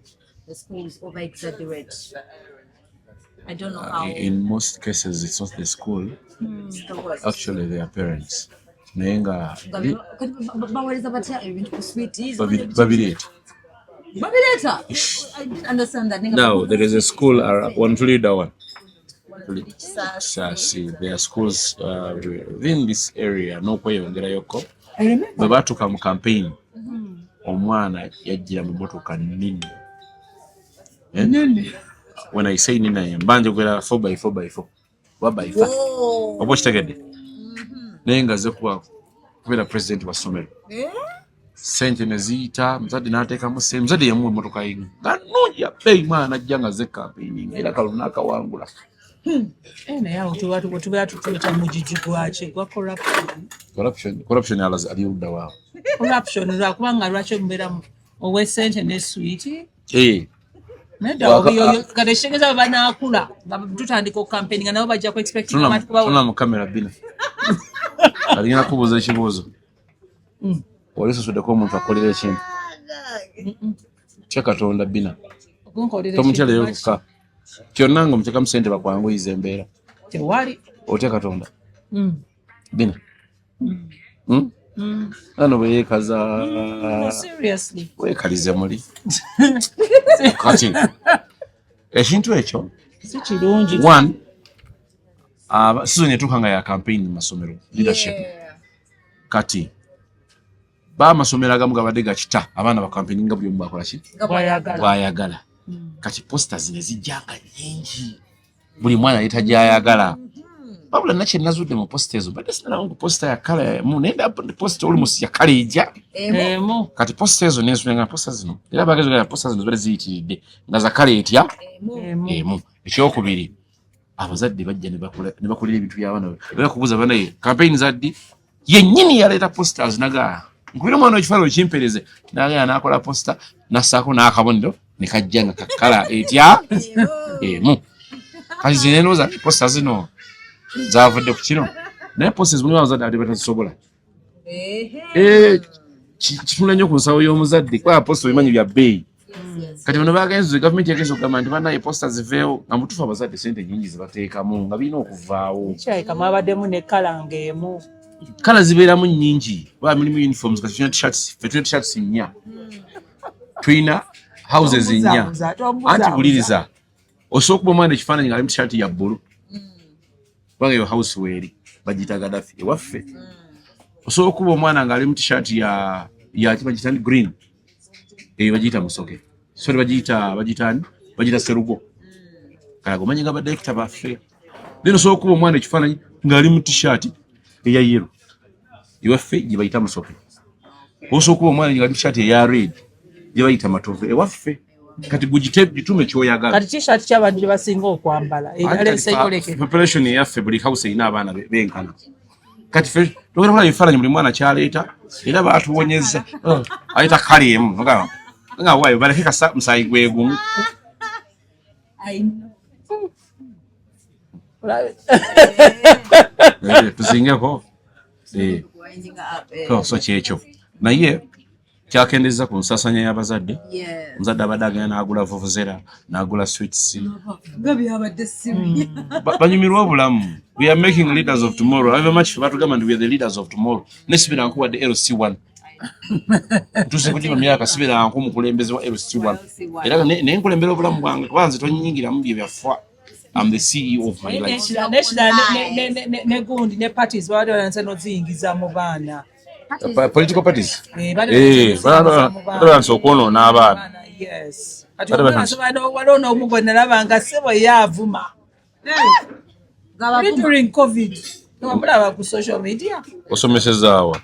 the schools over exaggerate. I don't know how. In most cases it's not the school, It's the worst. Actually their parents, naye nga Nga kati baweereza batya ebintu ku sweeties? Babireeta. Babireeta. I didn't understand that. Now there is a school, one leader, one Sasi. There are schools within this area n'okweyongerayoko bwe batuuka mu campaign, omwana yajjira mu motoka nini. Eh? When I say nini, mba njogera 4 by 4 by 4 oba by 5, oba okitegedde, naye nga ze kuba kubeera president wa ssomero. Eh? Sente ne ziyita, muzadde n'ateekamu sente, muzadde yamuwa emmotoka ye nga nnungi ya bbeeyi, mwana najja nga ze campaigning era kalulu n'akawangula. Eh, naye awo tubeera tutuyita mugigi gwaki? Gwa corruption. Corruption alaze ali ludda waawe. Corruption, lwakubanga lwaki mubeera ow'essente ne swiiti? Eh, Nedda, kati ekitegeeza bwe banaakula nga tutandika okukampeni nga nabo bajja ku expecting abantu kubawa. Tuna mu kamera bina aligenda kubuuza ekibuuzo. Wali osasuddeko omuntu akolera ekintu kya Katonda, bina? Okunkolera Tomutya ekintu leero lwaki? Kuka kyonna nga omuteekamu sente bakwanguyiza embeera. Tewali. Otya Katonda, bina? Hmm? Ano bwe yeekaza. No, seriously. Weekalize muli kati ekintu ekyo. Si kirungi. One, season etuuka nga ya campaign mu masomero, leadership. Kati bamasomero agamu gabadde gakita abaana bakampaininga buli omu bwakola ki? Bwayagala. Bwayagala. Kati posters ne zijja nga nyingi, buli mwana aleeta gyayagala. Wabula nakye nazudde mu poster ezo, mbadde sinalawo ku poster ya colour emu, naye ndaba poster almost ya colour ejja. Emu. Kati poster ezo nensula nga poster zino era bagezi nga poster zino zibadde ziyitiridde nga za colour etya? Emu. Emu. Ekyokubiri, abazadde bajja ne bakolera ebintu by'abaana, era kubuuza banaye campaign zaddi, yennyini yaleeta posters naga nkubira omwana ekifaananyi okimpereze, nagenda n'akola poster nassaako n'akabonero ne kajja nga ka colour etya? Emu. Kati zine ndowooza nti poster zino zavudde ku kino, naye posters mulimu abazadde ate batazisobola. Eh, kitunula nnyo ku nsawo y'omuzadde kuba poster obimanyi bya bbeeyi. Kati bano bagenze, gavumenti yagenze okugamba nti banaye poster ziveewo, nga mutuufu abazadde sente nyingi zebateekamu nga birina okuvaawo. Kirabika mwabaddemu ne colour ng'emu. Colour zibeeramu nnyingi oba mulimu uniforms. Kati tulina t-shirts, ffe tulina t-shirts nnya, tulina houses nnya. Tombuzabuza, tombuzabuza. Anti buliriza, osobola okuba omwana ekifaananyi ng'ali mu t-shirt ya bbulu, kubanga eyo house weeri bagiyita Gadafi. Ewaffe osobola okuba omwana ng'ali mu t-shirt ya bagiyita ni green, eyo bagiyita Musoke, sorry, bagiyita ani? Bagiyita Serugo. Kalaga omanyi nga badirekita baffe. Then osobola okuba omwana ekifaananyi ng'ali mu t-shirt eya yellow, ewaffe gye bayita Musoke. Osobola okuba omwana ng'ali mu t-shirt eya red, gye bayita Matovu ewaffe. Kati gugite gitume kyoyagala. Kati t-shirt ki abantu gye basinga okwambala? Eraleese ekoleke. Population eyaffe, buli house erina abaana benkana. Kati ffe togenda kulaba ebifaananyi buli mwana kyaleeta, era batuwonyeza. Oh, aleeta colour emu. Ogamba, nga waayo baleke kasa musayi gwe gumu. I know. Eh, tuzingeko. Eh, Winding up, eh. so kyekyo, naye kyakendeza ku nsasanya y'abazadde. Omuzadde abadde agenda n'agula vuvuzera, n'agula sweets. Nga byabadde sibi. Banyumirwa obulamu. We are making leaders of tomorrow. However much ffe batugamba nti we are the leaders of tomorrow, ne sibeera nkuwadde LC1, ntuuse kugiba myaka, sibeera nku mukulembeze wa LC1, era naye nkulembera obulamu bwange, kuba nze tonyingiramu bye byaffa. I'm the CEO of my life. N'ekirala ne gundi ne parties babadde balanse n'oziyingiza mu baana. Political parties. Eh, bali Eh, balanse n'oziyingiza mu baana. balanse okwonoona abaana. Yes. Kati Bali omwana waliwo n'omu gwe nalaba nga ssebo ye avuma. Oli during COVID wamulaba ku social media. Osomesezaawa?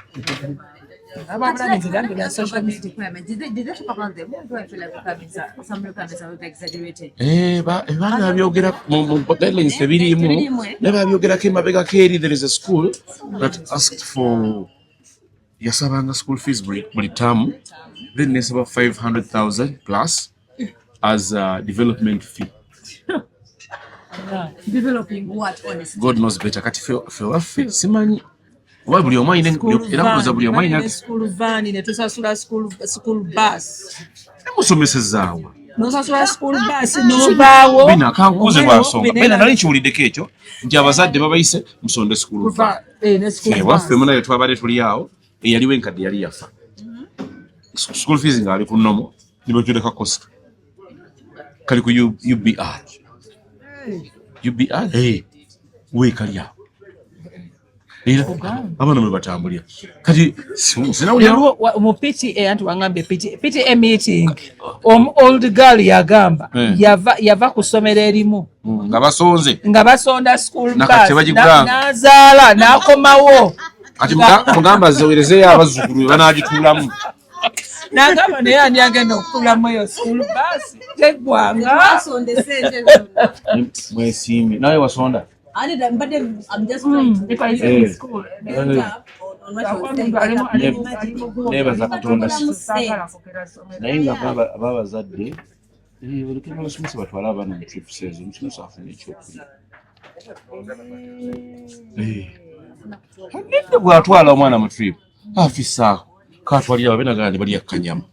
Ababulabiriza bya social media. Did they talk about them? Why do I feel like requirements are, some requirements are exaggerated? Eh, baali babyogera mu guidelines tebiriimu. Tebiriimu, eh? Naye babyogerako emabegako eri. There is a school that asked for, yasabanga school fees buli term, then nesaba 500,000 plus as a development fee. Developing what, honestly? God knows better. Kati fe waffe simanyi. Kuba buli omu alina, era nkubuuza, buli omu alina school van, ne tusasula school bus. Musomesezaawa? Nosasula school bus novaawo. Bina kankubuuze lwa nsonga. Bena nali nkiwuliddeko ekyo nti abazadde babayise musonde school van. Ewaffe munaye twabadde tuli awo, eyaliwo enkadde yali yafa, school fees ng'ali ku nomo, ne batuleka cost kali ku UBR, UBR weekali awo, era abaana mwe batambulira. Kati sinawulira. Mu PTA, anti wangambye PTA meeting, old girl yagamba yava ku ssomero erimu nga basonze. Nga basonda school Nakati bus. Tebagigulanga. N'azaala n'akomawo. Kati mugamba zewerezeyo abazzukulu be banaagituulamu. N'agamba, naye ani agenda okutuulamu eyo school bus teggwanga? Twasonda esente zonna. Mwesiimye nawe wasonda. Ate mbadde I'm just trying to If I Eh. in school, build up on what you were saying. Nebaza Katonda. Saagala kugera ssomero. Naye nga ababazadde baleke abasomesa batwale abaana mu trips ezo, omusomesa afuna ekyokulya. Nedda, bw'atwala omwana mu trip afisaako katwalira babenagala ne balya kanyama.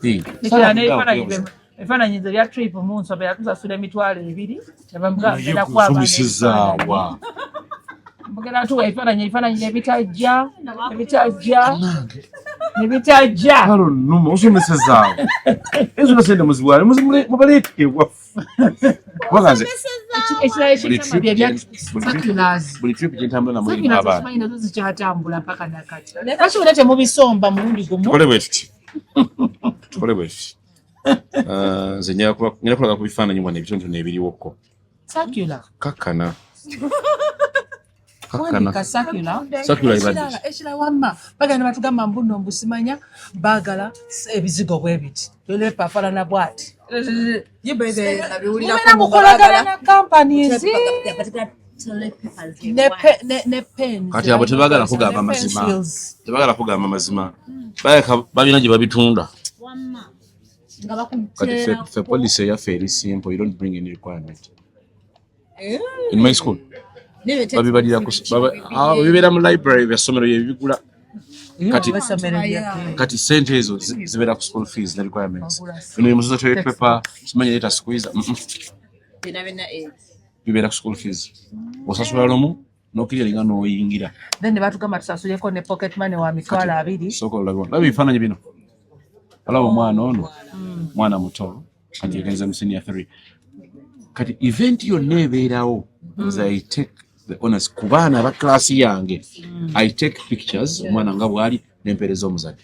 Ekirala n'ebifaananyi nze bya trip mu nsomero tusasula 20,000. Naye kusomesezaawa? Mugenda tuwa ebifaananyi nebitajja nebitajja nebitajja. Kalo nnuma osomesezaawa ezo na sente muzibwale, mubaleete ewaffe, kubanga nze Ekirala buli ekitama trip bye bya buli circulars. Buli trip gye ntambula namwe erimu Circulars abaana. okimanyi nazo zikyatambula mpaka nakati. Lwaki bonna temubisomba mulundi gumu? Tukole bwe tuti, tukole bwe tuti. Nze ngenda kulaga ku bifaananyi wano ebitonotono ebiriwokko. Circular. Kakkana, kakkana. Wandika circular. Circular ebadde Ekirala wamma bagenda batugamba mbuno mbusimanya baagala ebizigo bwe biti, toilet afaanana bwati. Nabiwulirako. Mubeera mukolagana na companies Toilet papers. ne pens. Kati abo tebaagala kugamba mazima. Pencils. Tebaagala kugamba mazima. Baleka balina gye babitunda. Wamma nga Kati ffe policy eyaffe eri simple: you don't bring any requirement. In my school babibalira ku bibeera mu library, byasomero byebigula. Basomero byaffe. Kati sente ezo zibeera ku school fees ne requirements. Bino bimuzuza toilet paper, simanyi leeta squeezer, Bibeera ku school fees, osasula lumu n'okiryalinga n'oyingira. Then ne batugamba tusasuleko ne pocket money wa 20,000. Sooka olabe wano. Laba ebifaananyi bino, olaba omwana ono, mwana muto, kati yagenze mu senior 3. Kati event yonna ebeerawo, nze I take the honors ku baana aba class yange. I take pictures omwana nga bw'ali nempeereza omuzadde.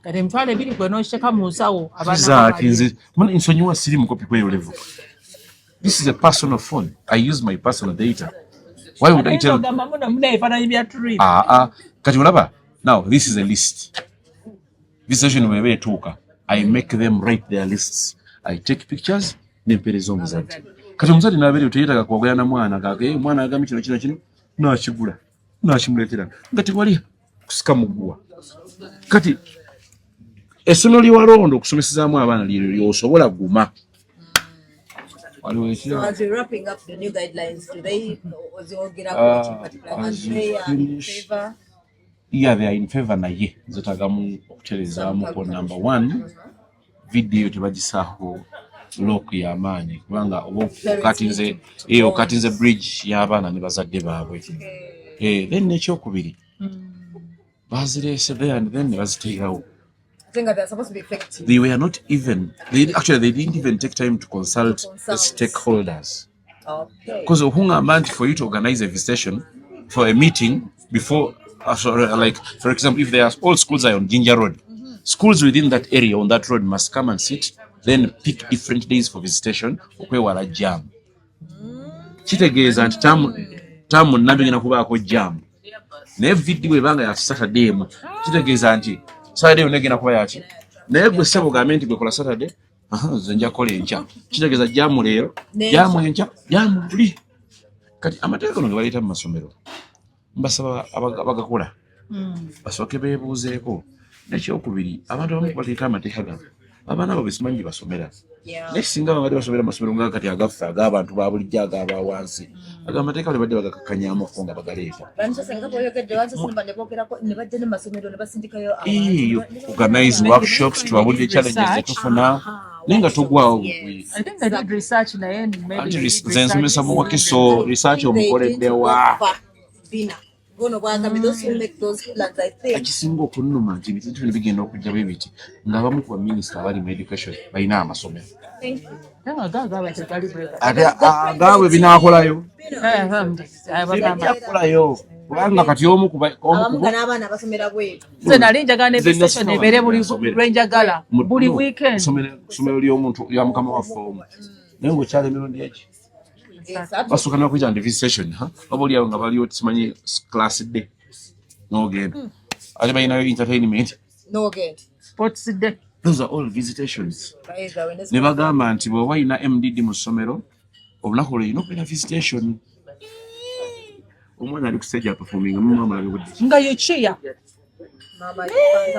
Kati 20,000 gwe n'okiteeka mu nsawo, abaana Zaaki babalye. Nze muna nsonyiwa, siri mukopi kweyo level. This is a personal phone, I use my personal data. Why would I tell? Ogamba muno muna ebifaananyi bya trip. Ah, ah. Kati olaba, now this is a list. This session bweba etuuka, I make them write their lists, I take pictures nempeereza omuzadde. Kati omuzadde nabeereyo teyetaaga kwogera na mwana gage, omwana agambye kino kino kino, nakigula nakimuleetera nga tewali kusika muguwa. Kati essomero lyewalonda okusomesezaamu abaana lyeryo lyosobola guma. Waliwo So ekirala. as we're wrapping up, the new guidelines, do they ozogerako in particular? As Are you they are in finish- favor? Yeah, they are in favor, naye nzetagamu okutereezaamuko. Number one, video tebagisaako lock y'amaanyi, kubanga oba okatinze okatinze bridge y'abaana ne bazadde baabwe. Then n'ekyokubiri, bazireese there and then ne baziteerawo. I think that they're supposed to be effective. They were not even they, actually they didn't even take time to consult the Consult. stakeholders. Because okuŋŋamba nti for you to organize a visitation for a meeting before, sorry, like for example, if there are all schools are on Ginger Road, schools within that area on that road must come and sit, then pick different days for visitation okwewala jam. Kitegeeza nti term nnambi egenda kubaako jam, naye video ebanga ya Saturday emu, kitegeeza nti Saturday yonna egenda kuba yaki. Naye gwe ssebo ogambe nti gwe kola Saturday, aha, nze nja kukola enkya, kitegeeza jam leero, jam enkya, jam buli. Kati amateeka gano ge baleeta mu masomero, mbasaba abagakola basooke beebuuzeeko. Nekyokubiri, abantu abamu baleeta amateeka gano, abaana baabwe simanyi gye basomera. Naye singa babadde basomera amasomero nga kati agaffe ag'abantu ba bulijjo ag'aba wansi, ago amateeka bali badde bagakakkanyamuko nga bagaleeta. Eyo organize workshops, tubabulire challenges zetufuna, naye nga togwawo bugwi. Anti nze nsomesa mu Wakiso, research omukoleddewa? Ekisinga okunnuma nti ebintu bino bigenda okujja bwe biti ng'abamu ku baminisita abali mu education balina amasomero, ate agaabwe binaakolayo, bijja kukolayo, kubanga kati omu ku Nze nali njagala ne session ebeere buli lwenjagala, buli weekend. Ssomero ly'omuntu lya mukama waffe omu, naye ng'okyala emirundi egi basooka nebakuyita nti visitation, oba oliawo nga baliwo simanyi class day, n'ogenda, ate balinayo entertainment. Sports day. Those are all visitations. Ne bagamba nti bw'oba olina MDD mu ssomero, olunaku olwo olina okubeera visitation. Omwana ali ku stage aperforminga, mumu amulabe budde. Nga yekiya.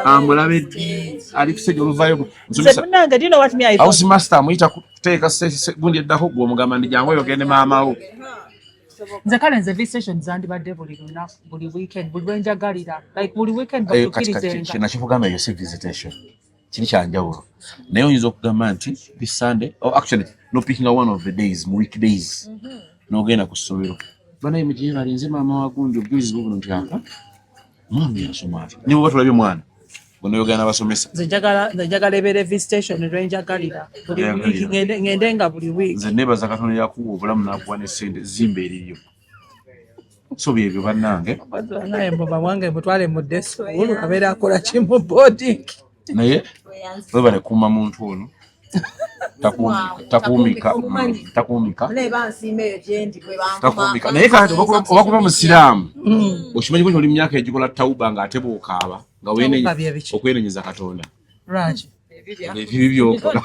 Amulabe ddi? Ali ku stage, oluvaayo. Nze munange, do you know what me I house master amuyita kuteeka gundi eddako, gwe omugamba ndi jangu oyogende maama wo. Nze kale, nze visitation zandibadde buli lunaku, buli weekend, buli lwenjagalira, like buli weekend. Eyo kati kati batukirizenga. Kyenakikugamba, eyo si visitation, kiri kyanjawulo, naye oyinza okugamba nti this Sunday, oh, actually no, picking one of the days mu weekdays n'ogenda ku ssomero, banaye mugiye balinze maama wa gundi, obujulizi bubuno nti aka omwana yasoma atya, ne bwoba tulabye mwana bwenoyogera n'abasomesa. Nze njagala ebeere visitation lwenjagalira buli Lwenjagalira. week, ngende nga buli week. Nze nebaza Katonda yakuwa obulamu n'akuwa ne sente zimba eririyo, so byebyo bannange. Naye mbuba wange mutwale mu day school, abeera akola ki mu boarding? Naye webale kuuma muntu ono. Takuumika, takuumika, takuumika. Naye kati oba kuba musiraamu, okimanyi ko oli mu myaka egikola tawuba ng'ate bw'okaaba nga Tawuba bye biki? okwenenyeza Katonda. Lwaki? Ebibi byokola.